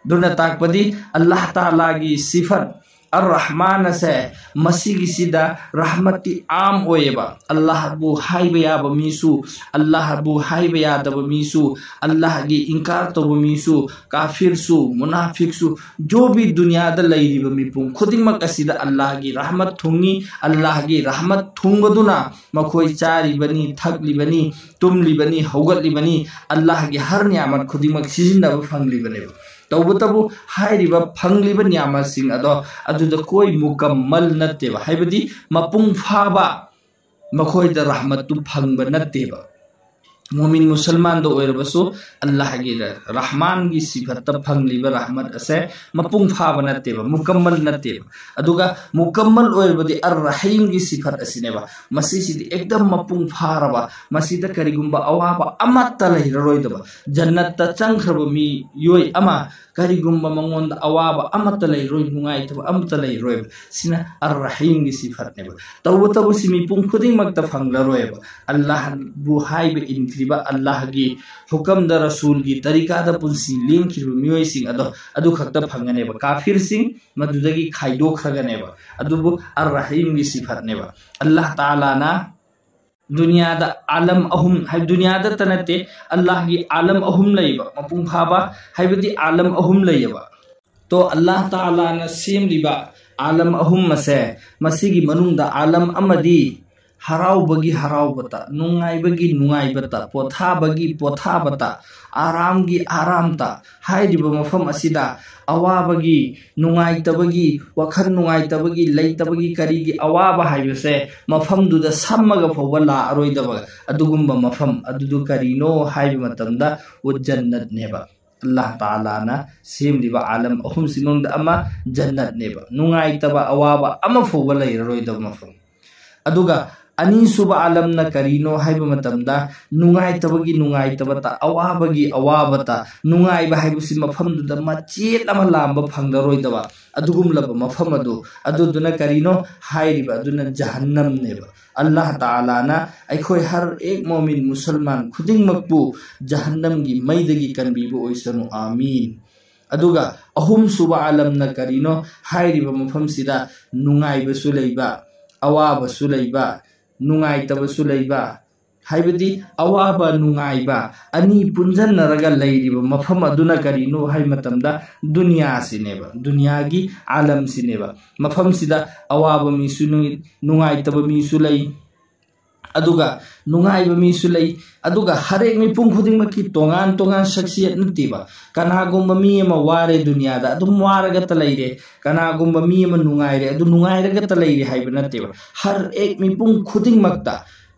ꯑꯗꯨꯅ ꯇꯥꯛꯄꯗꯤ ꯑꯜꯂꯥꯍ ꯇꯥꯂꯥꯒꯤ ꯁꯤꯐꯠ, ꯑꯔ ꯔꯍꯃꯥꯟ ꯑꯁꯦ ꯃꯁꯤꯒꯤꯁꯤꯗ ꯔꯍꯃꯠꯇꯤ ꯑꯥꯝ ꯑꯣꯏꯌꯦꯕ꯫ ꯑꯜꯂꯥꯍꯕꯨ ꯍꯥꯏꯕ ꯌꯥꯕ ꯃꯤꯁꯨ, ꯑꯜꯂꯥꯍꯕꯨ ꯍꯥꯏꯕ ꯌꯥꯗꯕ ꯃꯤꯁꯨ, ꯑꯜꯂꯥꯍꯒꯤ ꯏꯟꯀꯥꯔ ꯇꯧꯕ ꯃꯤꯁꯨ, ꯀꯥꯐꯤꯔꯁꯨ, ꯃꯨꯅꯥꯐꯤꯛꯁꯨ, ꯖꯣꯕꯤ ꯗꯨꯅꯤꯌꯥꯗ ꯂꯩꯔꯤꯕ ꯃꯤꯄꯨꯝ ꯈꯨꯗꯤꯡꯃꯛ ꯑꯁꯤꯗ ꯑꯜꯂꯥꯍꯒꯤ ꯔꯍꯃꯠ ꯊꯨꯡꯉꯤ꯫ ꯑꯜꯂꯥꯍꯒꯤ ꯔꯍꯃꯠ ꯊꯨꯡꯕꯗꯨꯅ ꯃꯈꯣꯏ ꯆꯥꯔꯤꯕꯅꯤ, ꯊꯛꯂꯤꯕꯅꯤ, ꯇꯨꯝꯂꯤꯕꯅꯤ, ꯍꯧꯒꯠꯂꯤꯕꯅꯤ, ꯑꯜꯂꯥꯍꯒꯤ ꯍꯔ ꯅꯤꯌꯥꯃꯠ ꯈꯨꯗꯤꯡꯃꯛ ꯁꯤꯖꯤꯟꯅꯕ ꯐꯪꯂꯤꯕꯅꯦꯕ꯫ ꯇꯧꯕꯇꯕꯨ ꯍꯥꯏꯔꯤꯕ ꯐꯪꯂꯤꯕ ꯅꯤꯌꯥꯃꯠꯁꯤꯡ ꯑꯗꯣ ꯑꯗꯨꯗ ꯀꯣꯏ ꯃꯨꯀꯝꯃꯜ ꯅꯠꯇꯦꯕ, ꯍꯥꯏꯕꯗꯤ ꯃꯄꯨꯡ ꯐꯥꯕ ꯃꯈꯣꯏꯗ ꯔꯍꯃꯠꯇꯨ ꯐꯪꯕ ꯅꯠꯇꯦꯕ꯫ ꯃꯨꯃꯤꯟ ꯃꯨꯁꯜꯃꯥꯟꯗ ꯑꯣꯏꯔꯕꯁꯨ ꯑꯜꯂꯥꯍꯒꯤ ꯔ-, ꯔꯍꯃꯥꯟꯒꯤ ꯁꯤꯐꯠꯇ ꯐꯪꯂꯤꯕ ꯔꯍꯃꯠ ꯑꯁꯦ ꯃꯄꯨꯡ ꯐꯥꯕ ꯅꯠꯇꯦꯕ, ꯃꯨꯀꯝꯃꯜ ꯅꯠꯇꯦꯕ꯫ ꯑꯗꯨꯒ ꯃꯨꯀꯝꯃꯜ ꯑꯣꯏꯔꯕꯗꯤ ꯑꯔ ꯔꯍꯤꯝꯒꯤ ꯁꯤꯐꯠ ꯑꯁꯤꯅꯦꯕ꯫ ꯃꯁꯤꯁꯤꯗꯤ ꯑꯦꯛꯗꯝ ꯃꯄꯨꯡ ꯐꯥꯔꯕ, ꯃꯁꯤꯗ ꯀꯔꯤꯒꯨꯝꯕ ꯑꯋꯥꯕ ꯑꯃꯠꯇ ꯂꯩꯔꯔꯣꯏꯗꯕ, ꯖꯟꯅꯠꯇ ꯆꯪꯈ꯭ꯔꯕ ꯃꯤꯑꯣꯏ ꯑꯃ ꯀꯔꯤꯒꯨꯝꯕ ꯃꯉꯣꯟꯗ ꯑꯋꯥꯕ ꯑꯃꯠꯇ ꯂꯩꯔꯣꯏ, ꯅꯨꯡꯉꯥꯏꯇꯕ ꯑꯃꯠꯇ ꯂꯩꯔꯣꯏꯕ꯫ ꯁꯤꯅ ꯑꯔ ꯔꯍꯤꯝꯒꯤ ꯁꯤꯐꯠꯅꯦꯕ꯫ ꯇꯧꯕꯇꯕꯨ ꯁꯤ ꯃꯤꯄꯨꯝ ꯈꯨꯗꯤꯡꯃꯛꯇ ꯐꯪꯂꯔꯣꯏꯕ꯫ ꯑꯜꯂꯥꯍꯕꯨ ꯍꯥꯏꯕ ꯏꯟꯈ꯭ꯔꯤꯕ, ꯑꯜꯂꯥꯍꯒꯤ ꯍꯨꯀꯝꯗ, ꯔꯁꯨꯜꯒꯤ ꯇꯔꯤꯀꯥꯗ ꯄꯨꯟꯁꯤ ꯂꯦꯟꯈꯤꯕ ꯃꯤꯑꯣꯏꯁꯤꯡ ꯑꯗꯣ ꯑꯗꯨ ꯈꯛꯇ ꯐꯪꯒꯅꯦꯕ꯫ ꯀꯥꯐꯤꯔꯁꯤꯡ ꯃꯗꯨꯗꯒꯤ ꯈꯥꯏꯗꯣꯛꯈ꯭ꯔꯒꯅꯦꯕ꯫ ꯑꯗꯨꯕꯨ ꯑꯔ ꯔꯍꯤꯝꯒꯤ ꯁꯤꯐꯠꯅꯦꯕ꯫ ꯑꯜꯂꯥꯍ ꯇꯥꯂꯥꯅ ꯗꯨꯅꯤꯌꯥꯗ ꯑꯥꯂꯝ ꯑꯍꯨꯝ, ꯍꯥꯏ, ꯗꯨꯅꯤꯌꯥꯗꯇ ꯅꯠꯇꯦ, ꯑꯜꯂꯥꯍꯒꯤ ꯑꯥꯂꯝ ꯑꯍꯨꯝ ꯂꯩꯕ, ꯃꯄꯨꯡ ꯐꯥꯕ, ꯍꯥꯏꯕꯗꯤ ꯑꯥꯂꯝ ꯑꯍꯨꯝ ꯂꯩꯌꯦꯕ꯫ ꯇꯣ ꯑꯜꯂꯥꯍ ꯇꯥꯂꯥꯅ ꯁꯦꯝꯂꯤꯕ ꯑꯥꯂꯝ ꯑꯍꯨꯝ ꯑꯁꯦ, ꯃꯁꯤꯒꯤ ꯃꯅꯨꯡꯗ ꯑꯥꯂꯝ ꯑꯃꯗꯤ ꯍꯔꯥꯎꯕꯒꯤ ꯍꯔꯥꯎꯕꯇ, ꯅꯨꯡꯉꯥꯏꯕꯒꯤ ꯅꯨꯡꯉꯥꯏꯕꯇ, ꯄꯣꯊꯥꯕꯒꯤ ꯄꯣꯊꯥꯕꯇ, ꯑꯔꯥꯝꯒꯤ ꯑꯔꯥꯝꯇ ꯍꯥꯏꯔꯤꯕ ꯃꯐꯝ ꯑꯁꯤꯗ ꯑꯋꯥꯕꯒꯤ, ꯅꯨꯡꯉꯥꯏꯇꯕꯒꯤ, ꯋꯥꯈꯜ ꯅꯨꯡꯉꯥꯏꯇꯕꯒꯤ, ꯂꯩꯇꯕꯒꯤ, ꯀꯔꯤꯒꯤ ꯑꯋꯥꯕ ꯍꯥꯏꯕꯁꯦ ꯃꯐꯝꯗꯨꯗ ꯁꯝꯃꯒ ꯐꯥꯎꯕ ꯂꯥꯛꯑꯔꯣꯏꯗꯕ ꯑꯗꯨꯒꯨꯝꯕ ꯃꯐꯝ ꯑꯗꯨꯗꯨ ꯀꯔꯤꯅꯣ ꯍꯥꯏꯕ ꯃꯇꯝꯗ ꯎ ꯖꯟꯅꯠꯅꯦꯕ꯫ ꯑꯜꯂꯥꯍ ꯇꯥꯂꯥꯅ ꯁꯦꯝꯂꯤꯕ ꯑꯥꯂꯝ ꯑꯍꯨꯝꯁꯤ ꯃꯅꯨꯡꯗ ꯑꯃ ꯖꯟꯅꯠꯅꯦꯕ꯫ ꯅꯨꯡꯉꯥꯏꯇꯕ, ꯑꯋꯥꯕ ꯑꯃ ꯐꯥꯎꯕ ꯂꯩꯔꯔꯣꯏꯗꯕ ꯃꯐꯝ꯫ ꯑꯗꯨꯒ ꯑꯅꯤꯁꯨꯕ ꯑꯥꯂꯝꯅ ꯀꯔꯤꯅꯣ ꯍꯥꯏꯕ ꯃꯇꯝꯗ ꯅꯨꯡꯉꯥꯏꯇꯕꯒꯤ ꯅꯨꯡꯉꯥꯏꯇꯕꯇ, ꯑꯋꯥꯕꯒꯤ ꯑꯋꯥꯕꯇ, ꯅꯨꯡꯉꯥꯏꯕ ꯍꯥꯏꯕꯁꯤ ꯃꯐꯝꯗꯨꯗ ꯃꯆꯦꯠ ꯑꯃ ꯂꯥꯝꯕ ꯐꯪꯂꯔꯣꯏꯗꯕ ꯑꯗꯨꯒꯨꯝꯂꯕ ꯃꯐꯝ ꯑꯗꯨ, ꯑꯗꯨꯗꯨꯅ ꯀꯔꯤꯅꯣ ꯍꯥꯏꯔꯤꯕ ꯑꯗꯨꯅ ꯖꯍꯟꯅꯝꯅꯦꯕ꯫ ꯑꯜꯂꯥꯍ ꯇꯥꯂꯥꯅ ꯑꯩꯈꯣꯏ ꯍꯔ ꯑꯦꯛ ꯃꯣꯃꯤꯟ ꯃꯨꯁꯜꯃꯥꯟ ꯈꯨꯗꯤꯡꯃꯛꯄꯨ ꯖꯍꯟꯅꯝꯒꯤ ꯃꯩꯗꯒꯤ ꯀꯟꯕꯤꯕ ꯑꯣꯏꯁꯅꯨ, ꯑꯥꯃꯤꯟ꯫ ꯑꯗꯨꯒ ꯑꯍꯨꯝꯁꯨꯕ ꯑꯥꯂꯝꯅ ꯀꯔꯤꯅꯣ? ꯍꯥꯏꯔꯤꯕ ꯃꯐꯝꯁꯤꯗ ꯅꯨꯡꯉꯥꯏꯕꯁꯨ ꯂꯩꯕ, ꯑꯋꯥꯕꯁꯨ ꯂꯩꯕ, ꯅꯨꯡꯉꯥꯏꯇꯕꯁꯨ ꯂꯩꯕ, ꯍꯥꯏꯕꯗꯤ ꯑꯋꯥꯕ ꯅꯨꯡꯉꯥꯏꯕ ꯑꯅꯤ ꯄꯨꯟꯁꯤꯟꯅꯔꯒ ꯂꯩꯔꯤꯕ ꯃꯐꯝ ꯑꯗꯨꯅ ꯀꯔꯤꯅꯣ ꯍꯥꯏꯕ ꯃꯇꯝꯗ ꯗꯨꯅꯤꯌꯥꯁꯤꯅꯦꯕ, ꯗꯨꯅꯤꯌꯥꯒꯤ ꯑꯥꯂꯝꯁꯤꯅꯦꯕ꯫ ꯃꯐꯝꯁꯤꯗ ꯑꯋꯥꯕ ꯃꯤꯁꯨ ꯅꯨꯡ-, ꯅꯨꯡꯉꯥꯏꯇꯕ ꯃꯤꯁꯨ ꯂꯩ, ꯑꯗꯨꯒ ꯅꯨꯡꯉꯥꯏꯕ ꯃꯤꯁꯨ ꯂꯩ꯫ ꯑꯗꯨꯒ ꯍꯔꯦꯛ ꯃꯤꯄꯨꯝ ꯈꯨꯗꯤꯡꯃꯛꯀꯤ ꯇꯣꯉꯥꯟ ꯇꯣꯉꯥꯟ ꯁꯛꯁꯤꯌꯠ ꯅꯠꯇꯦꯕ꯫ ꯀꯅꯥꯒꯨꯝꯕ ꯃꯤ ꯑꯃ ꯋꯥꯔꯦ, ꯗꯨꯅꯤꯌꯥꯗ ꯑꯗꯨꯝ ꯋꯥꯔꯒꯇ ꯂꯩꯔꯦ, ꯀꯅꯥꯒꯨꯝꯕ ꯃꯤ ꯑꯃ ꯅꯨꯡꯉꯥꯏꯔꯦ, ꯑꯗꯨ ꯅꯨꯡꯉꯥꯏꯔꯒꯇ ꯂꯩꯔꯦ ꯍꯥꯏꯕ ꯅꯠꯇꯦꯕ꯫ ꯍꯔꯦꯛ ꯃꯤꯄꯨꯝ ꯈꯨꯗꯤꯡꯃꯛꯇ,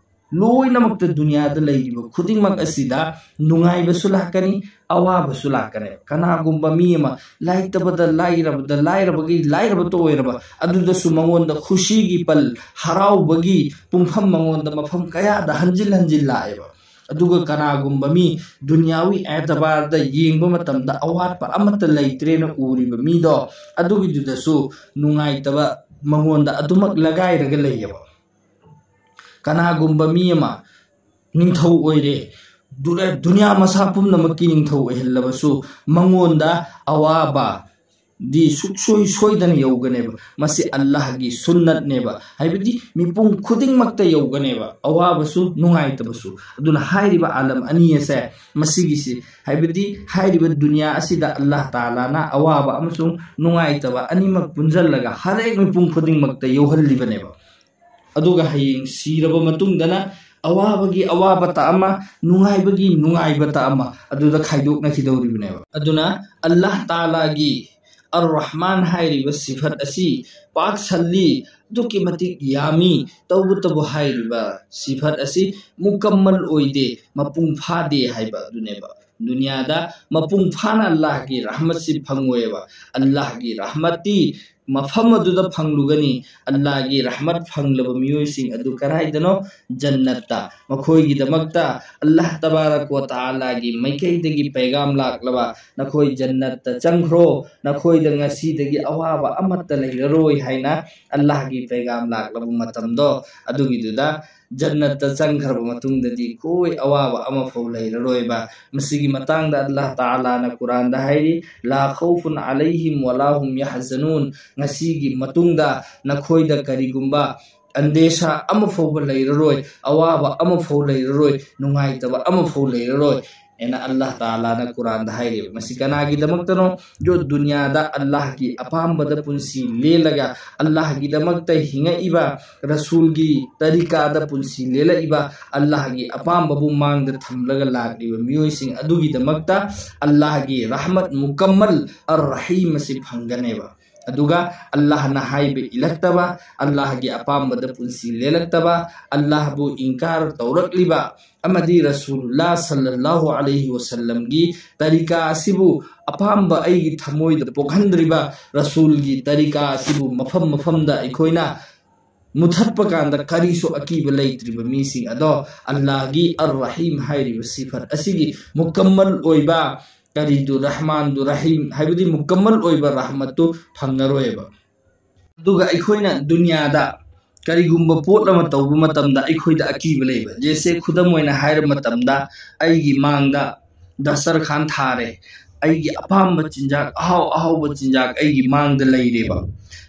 ꯂꯣꯏꯅꯃꯛꯇ ꯗꯨꯅꯤꯌꯥꯗ ꯂꯩꯔꯤꯕ ꯈꯨꯗꯤꯡꯃꯛ ꯑꯁꯤꯗ ꯅꯨꯡꯉꯥꯏꯕꯁꯨ ꯂꯥꯛꯀꯅꯤ, ꯑꯋꯥꯕꯁꯨ ꯂꯥꯛꯀꯅꯤ꯫ ꯀꯅꯥꯒꯨꯝꯕ ꯃꯤ ꯑꯃ ꯂꯥꯏꯇꯕꯗ ꯂꯥꯏꯔꯕꯗ ꯂꯥꯏꯔꯕꯒꯤ ꯂꯥꯏꯔꯕꯇ ꯑꯣꯏꯔꯕ, ꯑꯗꯨꯗꯁꯨ ꯃꯉꯣꯟꯗ ꯈꯨꯁꯤꯒꯤ ꯄꯜ, ꯍꯔꯥꯎꯕꯒꯤ ꯄꯨꯡꯐꯝ ꯃꯉꯣꯟꯗ ꯃꯐꯝ ꯀꯌꯥꯗ ꯍꯟꯖꯤꯜ ꯍꯟꯖꯤꯜ ꯂꯥꯛꯑꯦꯕ꯫ ꯑꯗꯨꯒ ꯀꯅꯥꯒꯨꯝꯕ ꯃꯤ ꯗꯨꯅꯤꯌꯥꯋꯤ ꯑꯦꯇꯕꯥꯔꯗ ꯌꯦꯡꯕ ꯃꯇꯝꯗ ꯑꯋꯥꯠꯄ ꯑꯃꯠꯇ ꯂꯩꯇ꯭ꯔꯦꯅ ꯎꯔꯤꯕ ꯃꯤꯗꯣ, ꯑꯗꯨꯒꯤꯗꯨꯗꯁꯨ ꯅꯨꯡꯉꯥꯏꯇꯕ ꯃꯉꯣꯟꯗ ꯑꯗꯨꯃꯛ ꯂꯒꯥꯏꯔꯒ ꯂꯩꯌꯦꯕ꯫ ꯀꯅꯥꯒꯨꯝꯕ ꯃꯤ ꯑꯃ ꯅꯤꯡꯊꯧ ꯑꯣꯏꯔꯦ, ꯗꯨꯔ-, ꯗꯨꯅꯤꯌꯥ ꯃꯁꯥ ꯄꯨꯝꯅꯃꯛꯀꯤ ꯅꯤꯡꯊꯧ ꯑꯣꯏꯍꯜꯂꯕꯁꯨ ꯃꯉꯣꯟꯗ ꯑꯋꯥꯕ ꯗꯤ ꯁꯨꯛꯁꯣꯏ ꯁꯣꯏꯗꯅ ꯌꯧꯒꯅꯦꯕ꯫ ꯃꯁꯤ ꯑꯜꯂꯥꯍꯒꯤ ꯁꯨꯟꯅꯠꯅꯦꯕ, ꯍꯥꯏꯕꯗꯤ ꯃꯤꯄꯨꯝ ꯈꯨꯗꯤꯡꯃꯛꯇ ꯌꯧꯒꯅꯦꯕ, ꯑꯋꯥꯕꯁꯨ ꯅꯨꯡꯉꯥꯏꯇꯕꯁꯨ꯫ ꯑꯗꯨꯅ ꯍꯥꯏꯔꯤꯕ ꯑꯥꯂꯝ ꯑꯅꯤ ꯑꯁꯦ, ꯃꯁꯤꯒꯤꯁꯤ, ꯍꯥꯏꯕꯗꯤ ꯍꯥꯏꯔꯤꯕ ꯗꯨꯅꯤꯌꯥ ꯑꯁꯤꯗ ꯑꯜꯂꯥꯍ ꯇꯥꯂꯥꯅ ꯑꯋꯥꯕ ꯑꯃꯁꯨꯡ ꯅꯨꯡꯉꯥꯏꯇꯕ ꯑꯅꯤꯃꯛ ꯄꯨꯟꯁꯤꯜꯂꯒ ꯍꯔꯦꯛ ꯃꯤꯄꯨꯝ ꯈꯨꯗꯤꯡꯃꯛꯇ ꯌꯧꯍꯜꯂꯤꯕꯅꯦꯕ꯫ ꯑꯗꯨꯒ ꯍꯌꯦꯡ ꯁꯤꯔꯕ ꯃꯇꯨꯡꯗꯅ ꯑꯋꯥꯕꯒꯤ ꯑꯋꯥꯕꯇ ꯑꯃ, ꯅꯨꯡꯉꯥꯏꯕꯒꯤ ꯅꯨꯡꯉꯥꯏꯕꯇ ꯑꯃ, ꯑꯗꯨꯗ ꯈꯥꯏꯗꯣꯛꯅꯈꯤꯗꯧꯔꯤꯕꯅꯦꯕ꯫ ꯑꯗꯨꯅ ꯑꯜꯂꯥꯍ ꯇꯥꯂꯥꯒꯤ ꯑꯔ ꯔꯍꯃꯥꯟ ꯍꯥꯏꯔꯤꯕ ꯁꯤꯐꯠ ꯑꯁꯤ ꯄꯥꯛ ꯁꯜꯂꯤ, ꯑꯗꯨꯛꯀꯤ ꯃꯇꯤꯛ ꯌꯥꯝꯃꯤ, ꯇꯧꯕꯇꯕꯨ ꯍꯥꯏꯔꯤꯕ ꯁꯤꯐꯠ ꯑꯁꯤ ꯃꯨꯀꯝꯃꯜ ꯑꯣꯏꯗꯦ, ꯃꯄꯨꯡ ꯐꯥꯗꯦ ꯍꯥꯏꯕ ꯑꯗꯨꯅꯦꯕ꯫ ꯗꯨꯅꯤꯌꯥꯗ ꯃꯄꯨꯡ ꯐꯥꯅ ꯑꯜꯂꯥꯍꯒꯤ ꯔꯍꯃꯠꯁꯤ ꯐꯪꯉꯣꯏꯕ꯫ ꯑꯜꯂꯥꯍꯒꯤ ꯔꯍꯃꯠꯇꯤ ꯃꯐꯝ ꯑꯗꯨꯗ ꯐꯪꯂꯨꯒꯅꯤ꯫ ꯑꯜꯂꯥꯍꯒꯤ ꯔꯍꯃꯠ ꯐꯪꯂꯕ ꯃꯤꯑꯣꯏꯁꯤꯡ ꯑꯗꯨ ꯀꯗꯥꯏꯗꯅꯣ? ꯖꯟꯅꯠꯇ꯫ ꯃꯈꯣꯏꯒꯤꯗꯃꯛꯇ ꯑꯜꯂꯥꯍ ꯇꯕꯥꯔꯛ ꯋ ꯇꯥꯂꯥꯒꯤ ꯃꯥꯏꯀꯩꯗꯒꯤ ꯄꯩꯒꯥꯝ ꯂꯥꯛꯂꯕ, "ꯅꯈꯣꯏ ꯖꯟꯅꯠꯇ ꯆꯪꯈ꯭ꯔꯣ, ꯅꯈꯣꯏꯗ ꯉꯁꯤꯗꯒꯤ ꯑꯋꯥꯕ ꯑꯃꯠꯇ ꯂꯩꯔꯔꯣꯏ" ꯍꯥꯏꯅ ꯑꯜꯂꯥꯍꯒꯤ ꯄꯩꯒꯥꯝ ꯂꯥꯛꯂꯕ ꯃꯇꯝꯗꯣ, ꯑꯗꯨꯒꯤꯗꯨꯗ ꯖꯟꯅꯠꯇ ꯆꯪꯈ꯭ꯔꯕ ꯃꯇꯨꯡꯗꯗꯤ ꯈꯣꯏ ꯑꯋꯥꯕ ꯑꯃꯐꯥꯎ ꯂꯩꯔꯔꯣꯏꯕ꯫ ꯃꯁꯤꯒꯤ ꯃꯇꯥꯡꯗ ꯑꯜꯂꯥꯍ ꯇꯥꯂꯥꯅ ꯀꯨꯔꯥꯟꯗ ꯍꯥꯏꯔꯤ, "لا خوف عليهم ولا هم يحزنون"꯫ ꯉꯁꯤꯒꯤ ꯃꯇꯨꯡꯗ ꯅꯈꯣꯏꯗ ꯀꯔꯤꯒꯨꯝꯕ ꯑꯟꯗꯦꯁꯥ ꯑꯃꯐꯥꯎꯕ ꯂꯩꯔꯔꯣꯏ, ꯑꯋꯥꯕ ꯑꯃꯐꯥꯎ ꯂꯩꯔꯔꯣꯏ, ꯅꯨꯡꯉꯥꯏꯇꯕ ꯑꯃꯐꯥꯎ ꯂꯩꯔꯔꯣꯏ꯫ ꯑꯩꯅ ꯑꯜꯂꯥꯍ ꯇꯥꯂꯥꯅ ꯀꯨꯔꯥꯟꯗ ꯍꯥꯏꯔꯤꯕ꯫ ꯃꯁꯤ ꯀꯅꯥꯒꯤꯗꯃꯛꯇꯅꯣ? ꯌꯣ ꯗꯨꯅꯤꯌꯥꯗ ꯑꯜꯂꯥꯍꯒꯤ ꯑꯄꯥꯝꯕꯗ ꯄꯨꯟꯁꯤ ꯂꯦꯜꯂꯒ, ꯑꯜꯂꯥꯍꯒꯤꯗꯃꯛꯇ ꯍꯤꯡꯉꯛꯏꯕ, ꯔꯁꯨꯜꯒꯤ ꯇꯔꯤꯀꯥꯗ ꯄꯨꯟꯁꯤ ꯂꯦꯜꯂꯛꯏꯕ, ꯑꯜꯂꯥꯍꯒꯤ ꯑꯄꯥꯝꯕꯕꯨ ꯃꯥꯡꯗ ꯊꯝꯂꯒ ꯂꯥꯛꯂꯤꯕ ꯃꯤꯑꯣꯏꯁꯤꯡ ꯑꯗꯨꯒꯤꯗꯃꯛꯇ ꯑꯜꯂꯥꯍꯒꯤ ꯔꯍꯃꯠ ꯃꯨꯀꯝꯃꯜ ꯑꯔ ꯔꯍꯤꯝ ꯑꯁꯤ ꯐꯪꯒꯅꯦꯕ꯫ ꯑꯗꯨꯒ ꯑꯜꯂꯥꯍꯅ ꯍꯥꯏꯕ ꯏꯜꯂꯛꯇꯕ, ꯑꯜꯂꯥꯍꯒꯤ ꯑꯄꯥꯝꯕꯗ ꯄꯨꯟꯁꯤ ꯂꯦꯜꯂꯛꯇꯕ, ꯑꯜꯂꯥꯍꯕꯨ ꯏꯟꯀꯥꯔ ꯇꯧꯔꯛꯂꯤꯕ ꯑꯃꯗꯤ ꯔꯁꯨꯜꯂꯥ ꯁꯜꯂꯜꯂꯥꯍꯨ ꯑꯂꯩꯍꯤ ꯋꯁꯜꯂꯝꯒꯤ ꯇꯔꯤꯀꯥ ꯑꯁꯤꯕꯨ ꯑꯄꯥꯝꯕ ꯑꯩꯒꯤ ꯊꯃꯣꯏꯗ ꯄꯣꯛꯍꯟꯗ꯭ꯔꯤꯕ, ꯔꯁꯨꯜꯒꯤ ꯇꯔꯤꯀꯥ ꯑꯁꯤꯕꯨ ꯃꯐꯝ ꯃꯐꯝꯗ ꯑꯩꯈꯣꯏꯅ ꯃꯨꯊꯠꯄ ꯀꯥꯟꯗ ꯀꯔꯤꯁꯨ ꯑꯀꯤꯕ ꯂꯩꯇ꯭ꯔꯤꯕ ꯃꯤꯁꯤꯡ ꯑꯗꯣ ꯑꯜꯂꯥꯍꯒꯤ ꯑꯔ ꯔꯍꯤꯝ ꯍꯥꯏꯔꯤꯕ ꯁꯤꯐꯠ ꯑꯁꯤꯒꯤ ꯃꯨꯀꯝꯃꯜ ꯑꯣꯏꯕ ꯀꯔꯤꯗꯨ, ꯔꯍꯃꯥꯟꯗꯨ ꯔꯍꯤꯝ ꯍꯥꯏꯕꯗꯤ ꯃꯨꯀꯝꯃꯜ ꯑꯣꯏꯕ ꯔꯍꯃꯠꯇꯨ ꯐꯪꯉꯔꯣꯏꯕ꯫ ꯑꯗꯨꯒ ꯑꯩꯈꯣꯏꯅ ꯗꯨꯅꯤꯌꯥꯗ ꯀꯔꯤꯒꯨꯝꯕ ꯄꯣꯠ ꯑꯃ ꯇꯧꯕ ꯃꯇꯝꯗ ꯑꯩꯈꯣꯏꯗ ꯑꯀꯤꯕ ꯂꯩꯕ, ꯖꯦꯁꯦ ꯈꯨꯗꯝ ꯑꯣꯏꯅ ꯍꯥꯏꯔꯕ ꯃꯇꯝꯗ ꯑꯩꯒꯤ ꯃꯥꯡꯗ ꯗꯁꯇꯔꯈꯥꯟ ꯊꯥꯔꯦ, ꯑꯩꯒꯤ ꯑꯄꯥꯝꯕ ꯆꯤꯟꯖꯥꯛ, ꯑꯍꯥꯎ ꯑꯍꯥꯎꯕ ꯆꯤꯟꯖꯥꯛ ꯑꯩꯒꯤ ꯃꯥꯡꯗ ꯂꯩꯔꯦꯕ꯫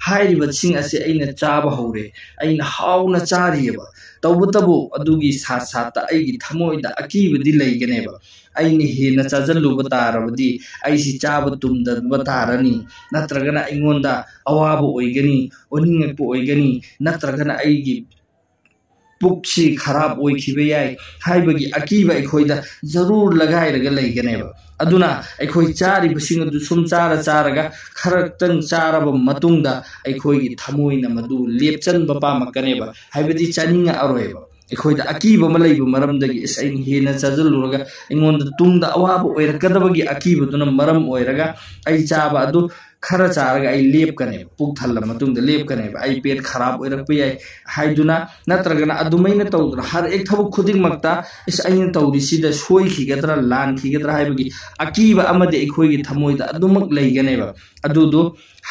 ꯍꯥꯏꯔꯤꯕꯁꯤꯡ ꯑꯁꯤ ꯑꯩꯅ ꯆꯥꯕ ꯍꯧꯔꯦ, ꯑꯩꯅ ꯍꯥꯎꯅ ꯆꯥꯔꯤꯑꯕ꯫ ꯇꯧꯕꯇꯕꯨ ꯑꯗꯨꯒꯤ ꯁꯥꯠ ꯁꯥꯠꯇ ꯑꯩꯒꯤ ꯊꯃꯣꯏꯗ ꯑꯀꯤꯕꯗꯤ ꯂꯩꯒꯅꯦꯕ꯫ ꯑꯩꯅ ꯍꯦꯟꯅ ꯆꯥꯁꯤꯜꯂꯨꯕ ꯇꯥꯔꯕꯗꯤ ꯑꯩꯁꯤ ꯆꯥꯕ ꯇꯨꯝꯗꯕ ꯇꯥꯔꯅꯤ, ꯅꯠꯇ꯭ꯔꯒꯅ ꯑꯩꯉꯣꯟꯗ ꯑꯋꯥꯕ ꯑꯣꯏꯒꯅꯤ, ꯑꯣꯅꯤꯡꯉꯛꯄ ꯑꯣꯏꯒꯅꯤ, ꯅꯠꯇ꯭ꯔꯒꯅ ꯑꯩꯒꯤ ꯄꯨꯛꯁꯤ ꯈꯔꯥꯞ ꯑꯣꯏꯈꯤꯕ ꯌꯥꯏ ꯍꯥꯏꯕꯒꯤ ꯑꯀꯤꯕ ꯑꯩꯈꯣꯏꯗ ꯖꯔꯨꯔ ꯂꯒꯥꯏꯔꯒ ꯂꯩꯒꯅꯦꯕ꯫ ꯑꯗꯨꯅ ꯑꯩꯈꯣꯏ ꯆꯥꯔꯤꯕꯁꯤꯡ ꯑꯗꯨ ꯁꯨꯝ ꯆꯥꯔ ꯆꯥꯔꯒ ꯈꯔꯇꯪ ꯆꯥꯔꯕ ꯃꯇꯨꯡꯗ ꯑꯩꯈꯣꯏꯒꯤ ꯊꯃꯣꯏꯅ ꯃꯗꯨ ꯂꯦꯞꯆꯟꯕ ꯄꯥꯝꯃꯛꯀꯅꯦꯕ, ꯍꯥꯏꯕꯗꯤ ꯆꯥꯅꯤꯡꯉꯛꯑꯔꯣꯏꯕ꯫ ꯑꯩꯈꯣꯏꯗ ꯑꯀꯤꯕ ꯑꯃ ꯂꯩꯕ ꯃꯔꯝꯗꯒꯤ, "ꯑꯁ, ꯑꯩꯅ ꯍꯦꯟꯅ ꯆꯥꯁꯤꯜꯂꯨꯔꯒ ꯑꯩꯉꯣꯟꯗ ꯇꯨꯡꯗ ꯑꯋꯥꯕ ꯑꯣꯏꯔꯛꯀꯗꯕꯒꯤ ꯑꯀꯤꯕꯗꯨꯅ ꯃꯔꯝ ꯑꯣꯏꯔꯒ ꯑꯩ ꯆꯥꯕ ꯑꯗꯨ ꯈꯔ ꯆꯥꯔꯒ ꯑꯩ ꯂꯦꯞꯀꯅꯦꯕ, ꯄꯨꯛ ꯊꯜꯂ ꯃꯇꯨꯡꯗ ꯂꯦꯞꯀꯅꯦꯕ, ꯑꯩ ꯄꯦꯠ ꯈꯔꯥꯞ ꯑꯣꯏꯔꯛꯄ ꯌꯥꯏ ꯍꯥꯏꯗꯨꯅ, ꯅꯠꯇ꯭ꯔꯒꯅ ꯑꯗꯨꯃꯥꯏꯅ ꯇꯧꯗꯅ ꯍꯔ ꯑꯦꯛ ꯊꯕꯛ ꯈꯨꯗꯤꯡꯃꯛꯇ, "ꯏꯁ, ꯑꯩꯅ ꯇꯧꯔꯤꯁꯤꯗ ꯁꯣꯏꯈꯤꯒꯗ꯭ꯔꯥ, ꯂꯥꯟꯈꯤꯒꯗ꯭ꯔꯥ?" ꯍꯥꯏꯕꯒꯤ ꯑꯀꯤꯕ ꯑꯃꯗꯤ ꯑꯩꯈꯣꯏꯒꯤ ꯊꯃꯣꯏꯗ ꯑꯗꯨꯃꯛ ꯂꯩꯒꯅꯦꯕ꯫ ꯑꯗꯨꯗꯨ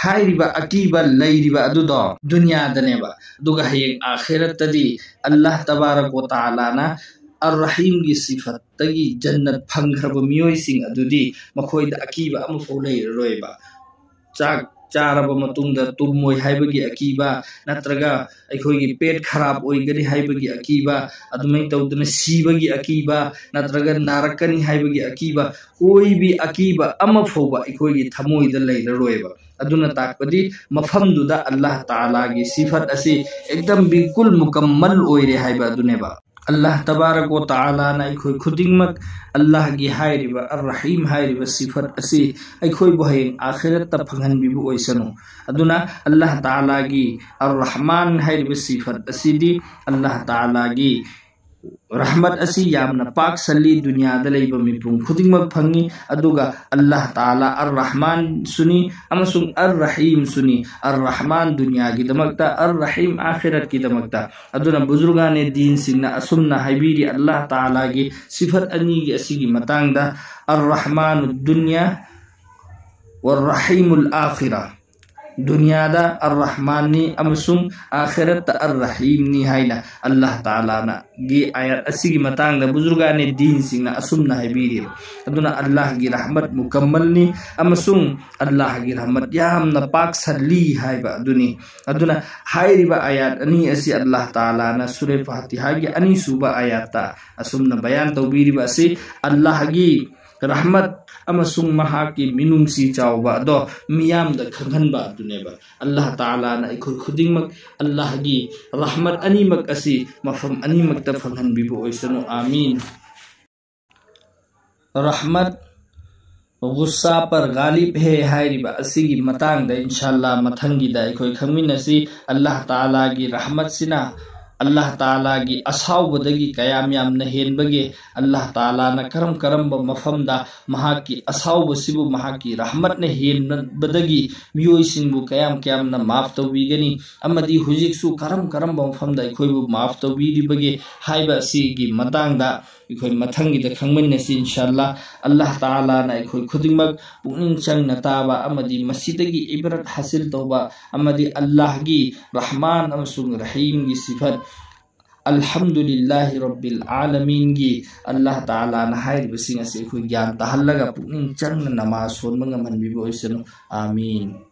ꯍꯥꯏꯔꯤꯕ ꯑꯀꯤꯕ ꯂꯩꯔꯤꯕ ꯑꯗꯨꯗꯣ ꯗꯨꯅꯤꯌꯥꯗꯅꯦꯕ, ꯑꯗꯨꯒ ꯍꯌꯦꯡ ꯑꯥꯈꯤꯔꯠꯇꯗꯤ ꯑꯜꯂꯥꯍ ꯇꯕꯥꯔꯛ ꯋ ꯇꯥꯂꯥꯅ ꯑꯔ ꯔꯍꯤꯝꯒꯤ ꯁꯤꯐꯠꯇꯒꯤ ꯖꯟꯅꯠ ꯐꯪꯈ꯭ꯔꯕ ꯃꯤꯑꯣꯏꯁꯤꯡ ꯑꯗꯨꯗꯤ ꯃꯈꯣꯏꯗ ꯑꯀꯤꯕ ꯑꯃꯐꯥꯎ ꯂꯩꯔꯔꯣꯏꯕ꯫ ꯆꯥꯛ ꯆꯥꯔꯕ ꯃꯇꯨꯡꯗ ꯇꯨꯝꯃꯣꯏ ꯍꯥꯏꯕꯒꯤ ꯑꯀꯤꯕ, ꯅꯠꯇ꯭ꯔꯒ ꯑꯩꯈꯣꯏꯒꯤ ꯄꯦꯠ ꯈꯔꯥꯞ ꯑꯣꯏꯒꯅꯤ ꯍꯥꯏꯕꯒꯤ ꯑꯀꯤꯕ, ꯑꯗꯨꯃꯥꯏꯅ ꯇꯧꯗꯅ ꯁꯤꯕꯒꯤ ꯑꯀꯤꯕ, ꯅꯠꯇ꯭ꯔꯒ ꯅꯥꯔꯛꯀꯅꯤ ꯍꯥꯏꯕꯒꯤ ꯑꯀꯤꯕ, ꯀꯣꯏꯕꯤ ꯑꯀꯤꯕ ꯑꯃ ꯐꯥꯎꯕ ꯑꯩꯈꯣꯏꯒꯤ ꯊꯃꯣꯏꯗ ꯂꯩꯔꯔꯣꯏꯕ꯫ ꯑꯗꯨꯅ ꯇꯥꯛꯄꯗꯤ ꯃꯐꯝꯗꯨꯗ ꯑꯜꯂꯥꯍ ꯇꯥꯂꯥꯒꯤ ꯁꯤꯐꯠ ꯑꯁꯤ ꯑꯦꯛꯗꯝ ꯕꯤꯜꯀꯨꯜ ꯃꯨꯀꯝꯃꯜ ꯑꯣꯏꯔꯦ ꯍꯥꯏꯕ ꯑꯗꯨꯅꯦꯕ꯫ ꯑꯜꯂꯥꯍ ꯇꯕꯥꯔꯛ ꯋ ꯇꯥꯂꯥꯅ ꯑꯩꯈꯣꯏ ꯈꯨꯗꯤꯡꯃꯛ ꯑꯜꯂꯥꯍꯒꯤ ꯍꯥꯏꯔꯤꯕ ꯑꯔ ꯔꯍꯤꯝ ꯍꯥꯏꯔꯤꯕ ꯁꯤꯐꯠ ꯑꯁꯤ ꯑꯩꯈꯣꯏꯕꯨ ꯍꯌꯦꯡ ꯑꯥꯈꯤꯔꯠꯇ ꯐꯪꯍꯟꯕꯤꯕ ꯑꯣꯏꯁꯅꯨ꯫ ꯑꯗꯨꯅ ꯑꯜꯂꯥꯍ ꯇꯥꯂꯥꯒꯤ ꯑꯔ ꯔꯍꯃꯥꯟ ꯍꯥꯏꯔꯤꯕ ꯁꯤꯐꯠ ꯑꯁꯤꯗꯤ ꯑꯜꯂꯥꯍ ꯇꯥꯂꯥꯒꯤ ꯔꯍꯃꯠ ꯑꯁꯤ ꯌꯥꯝꯅ ꯄꯥꯛ ꯁꯜꯂꯤ, ꯗꯨꯅꯤꯌꯥꯗ ꯂꯩꯕ ꯃꯤꯄꯨꯝ ꯈꯨꯗꯤꯡꯃꯛ ꯐꯪꯉꯤ꯫ ꯑꯗꯨꯒ ꯑꯜꯂꯥꯍ ꯇꯥꯂꯥ ꯑꯔ ꯔꯍꯃꯥꯟꯁꯨꯅꯤ ꯑꯃꯁꯨꯡ ꯑꯔ ꯔꯍꯤꯝꯁꯨꯅꯤ꯫ ꯑꯔ ꯔꯍꯃꯥꯟ ꯗꯨꯅꯤꯌꯥꯒꯤꯗꯃꯛꯇ, ꯑꯔ ꯔꯍꯤꯝ ꯑꯥꯈꯤꯔꯠꯀꯤꯗꯃꯛꯇ꯫ ꯑꯗꯨꯅ ꯕꯨꯖꯨꯔꯒꯥꯅꯦ ꯗꯤꯟꯁꯤꯡꯅ ꯑꯁꯨꯝꯅ ꯍꯥꯏꯕꯤꯔꯤ ꯑꯜꯂꯥꯍ ꯇꯥꯂꯥꯒꯤ ꯁꯤꯐꯠ ꯑꯅꯤꯒꯤ ꯑꯁꯤꯒꯤ ꯃꯇꯥꯡꯗ, "ꯑꯔ ꯔꯍꯃꯥꯅꯨ ꯗꯨꯅꯤꯌꯥ ꯋꯥ ꯔꯍꯤꯃꯨꯜ ꯑꯥꯈꯤꯔꯥ"꯫ ꯗꯨꯅꯤꯌꯥꯗ ꯑꯔ ꯔꯍꯃꯥꯟꯅꯤ ꯑꯃꯁꯨꯡ ꯑꯥꯈꯤꯔꯠꯇ ꯑꯔ ꯔꯍꯤꯝꯅꯤ ꯍꯥꯏꯅ ꯑꯜꯂꯥꯍ ꯇꯥꯂꯥꯅꯒꯤ ꯑꯥꯌꯠ ꯑꯁꯤꯒꯤ ꯃꯇꯥꯡꯗ ꯕꯨꯖꯨꯔꯒꯥꯅꯦ ꯗꯤꯟꯁꯤꯡꯅ ꯑꯁꯨꯝꯅ ꯍꯥꯏꯕꯤꯔꯤ꯫ ꯑꯗꯨꯅ ꯑꯜꯂꯥꯍꯒꯤ ꯔꯍꯃꯠ ꯃꯨꯀꯝꯃꯜꯅꯤ ꯑꯃꯁꯨꯡ ꯑꯜꯂꯥꯍꯒꯤ ꯔꯍꯃꯠ ꯌꯥꯝꯅ ꯄꯥꯛ ꯁꯜꯂꯤ ꯍꯥꯏꯕ ꯑꯗꯨꯅꯤ꯫ ꯑꯗꯨꯅ ꯍꯥꯏꯔꯤꯕ ꯑꯥꯌꯠ ꯑꯅꯤ ꯑꯁꯤ ꯑꯜꯂꯥꯍ ꯇꯥꯂꯥꯅ ꯁꯨꯔꯦ ꯐꯥꯇꯤꯍꯥꯒꯤ ꯑꯅꯤꯁꯨꯕ ꯑꯥꯌꯠꯇ ꯑꯁꯨꯝꯅ ꯕꯌꯥꯟ ꯇꯧꯕꯤꯔꯤꯕ ꯑꯁꯤ, ꯑꯜꯂꯥꯍꯒꯤ ꯔꯍꯃꯠ ꯑꯃꯁꯨꯡ ꯃꯍꯥꯛꯀꯤ ꯃꯤꯅꯨꯡꯁꯤ ꯆꯥꯎꯕ ꯑꯗꯣ ꯃꯤꯌꯥꯝꯗ ꯈꯪꯍꯟꯕ ꯑꯗꯨꯅꯦꯕ꯫ ꯑꯜꯂꯥꯍ ꯇꯥꯂꯥꯅ ꯑꯩꯈꯣꯏ ꯈꯨꯗꯤꯡꯃꯛ ꯑꯜꯂꯥꯍꯒꯤ ꯔꯍꯃꯠ ꯑꯅꯤꯃꯛ ꯑꯁꯤ ꯃꯐꯝ ꯑꯅꯤꯃꯛꯇ ꯐꯪꯍꯟꯕꯤꯕ ꯑꯣꯏꯁꯅꯨ꯫ ꯑꯥꯃꯤꯟ꯫ ꯔꯍꯃꯠ ꯒꯨꯁꯥ ꯄꯔ ꯒꯥꯂꯤꯕ ꯍꯦ ꯍꯥꯏꯔꯤꯕ ꯑꯁꯤꯒꯤ ꯃꯇꯥꯡꯗ ꯏꯟꯁꯥꯜꯂꯥ ꯃꯊꯪꯒꯤꯗ ꯑꯩꯈꯣꯏ ꯈꯪꯃꯤꯟꯅꯁꯤ꯫ ꯑꯜꯂꯥꯍ ꯇꯥꯂꯥꯒꯤ ꯔꯍꯃꯠꯁꯤꯅ ꯑꯜꯂꯥꯍ ꯇꯥꯂꯥꯒꯤ ꯑꯁꯥꯎꯕꯗꯒꯤ ꯀꯌꯥꯝ ꯌꯥꯝꯅ ꯍꯦꯟꯕꯒꯦ? ꯑꯜꯂꯥꯍ ꯇꯥꯂꯥꯅ ꯀꯔꯝ ꯀꯔꯝꯕ ꯃꯐꯝꯗ ꯃꯍꯥꯛꯀꯤ ꯑꯁꯥꯎꯕꯁꯤꯕꯨ ꯃꯍꯥꯛꯀꯤ ꯔꯍꯃꯠꯅ ꯍꯦꯟꯕꯗꯒꯤ ꯃꯤꯑꯣꯏꯁꯤꯡꯕꯨ ꯀꯌꯥꯝ ꯀꯌꯥꯝꯅ ꯃꯥꯐ ꯇꯧꯕꯤꯒꯅꯤ? ꯑꯃꯗꯤ ꯍꯧꯖꯤꯛꯁꯨ ꯀꯔꯝ ꯀꯔꯝꯕ ꯃꯐꯝꯗ ꯑꯩꯈꯣꯏꯕꯨ ꯃꯥꯐ ꯇꯧꯕꯤꯔꯤꯕꯒꯦ ꯍꯥꯏꯕ ꯑꯁꯤꯒꯤ ꯃꯇꯥꯡꯗ ꯑꯩꯈꯣꯏ ꯃꯊꯪꯒꯤꯗ ꯈꯪꯃꯤꯟꯅꯁꯤ, ꯏꯟꯁꯥ ꯑꯜꯂꯥꯍ꯫ ꯑꯜꯂꯥꯍ ꯇꯥꯂꯥꯅ ꯑꯩꯈꯣꯏ ꯈꯨꯗꯤꯡꯃꯛ ꯄꯨꯛꯅꯤꯡ ꯆꯪꯅ ꯇꯥꯕ ꯑꯃꯗꯤ ꯃꯁꯤꯗꯒꯤ ꯏꯕꯔꯠ ꯍꯥꯁꯤꯜ ꯇꯧꯕ ꯑꯃꯗꯤ ꯑꯜꯂꯥꯍꯒꯤ ꯔꯍꯃꯥꯟ ꯑꯃꯁꯨꯡ ꯔꯍꯤꯝꯒꯤ ꯁꯤꯐꯠ, ꯑꯜꯍꯝꯗꯨꯂꯤꯜꯂꯥꯍꯤ ꯔꯕꯤꯜ ꯑꯥꯂꯃꯤꯟꯒꯤ ꯑꯜꯂꯥꯍ ꯇꯥꯂꯥꯅ ꯍꯥꯏꯔꯤꯕꯁꯤꯡ ꯑꯁꯤ ꯑꯩꯈꯣꯏ ꯒ꯭ꯌꯥꯟ ꯇꯥꯍꯜꯂꯒ ꯄꯨꯛꯅꯤꯡ ꯆꯪꯅ ꯅꯃꯥꯖ ꯁꯣꯟꯕ ꯉꯝꯍꯟꯕꯤꯕ ꯑꯣꯏꯁꯅꯨ꯫ ꯑꯥꯃꯤꯟ꯫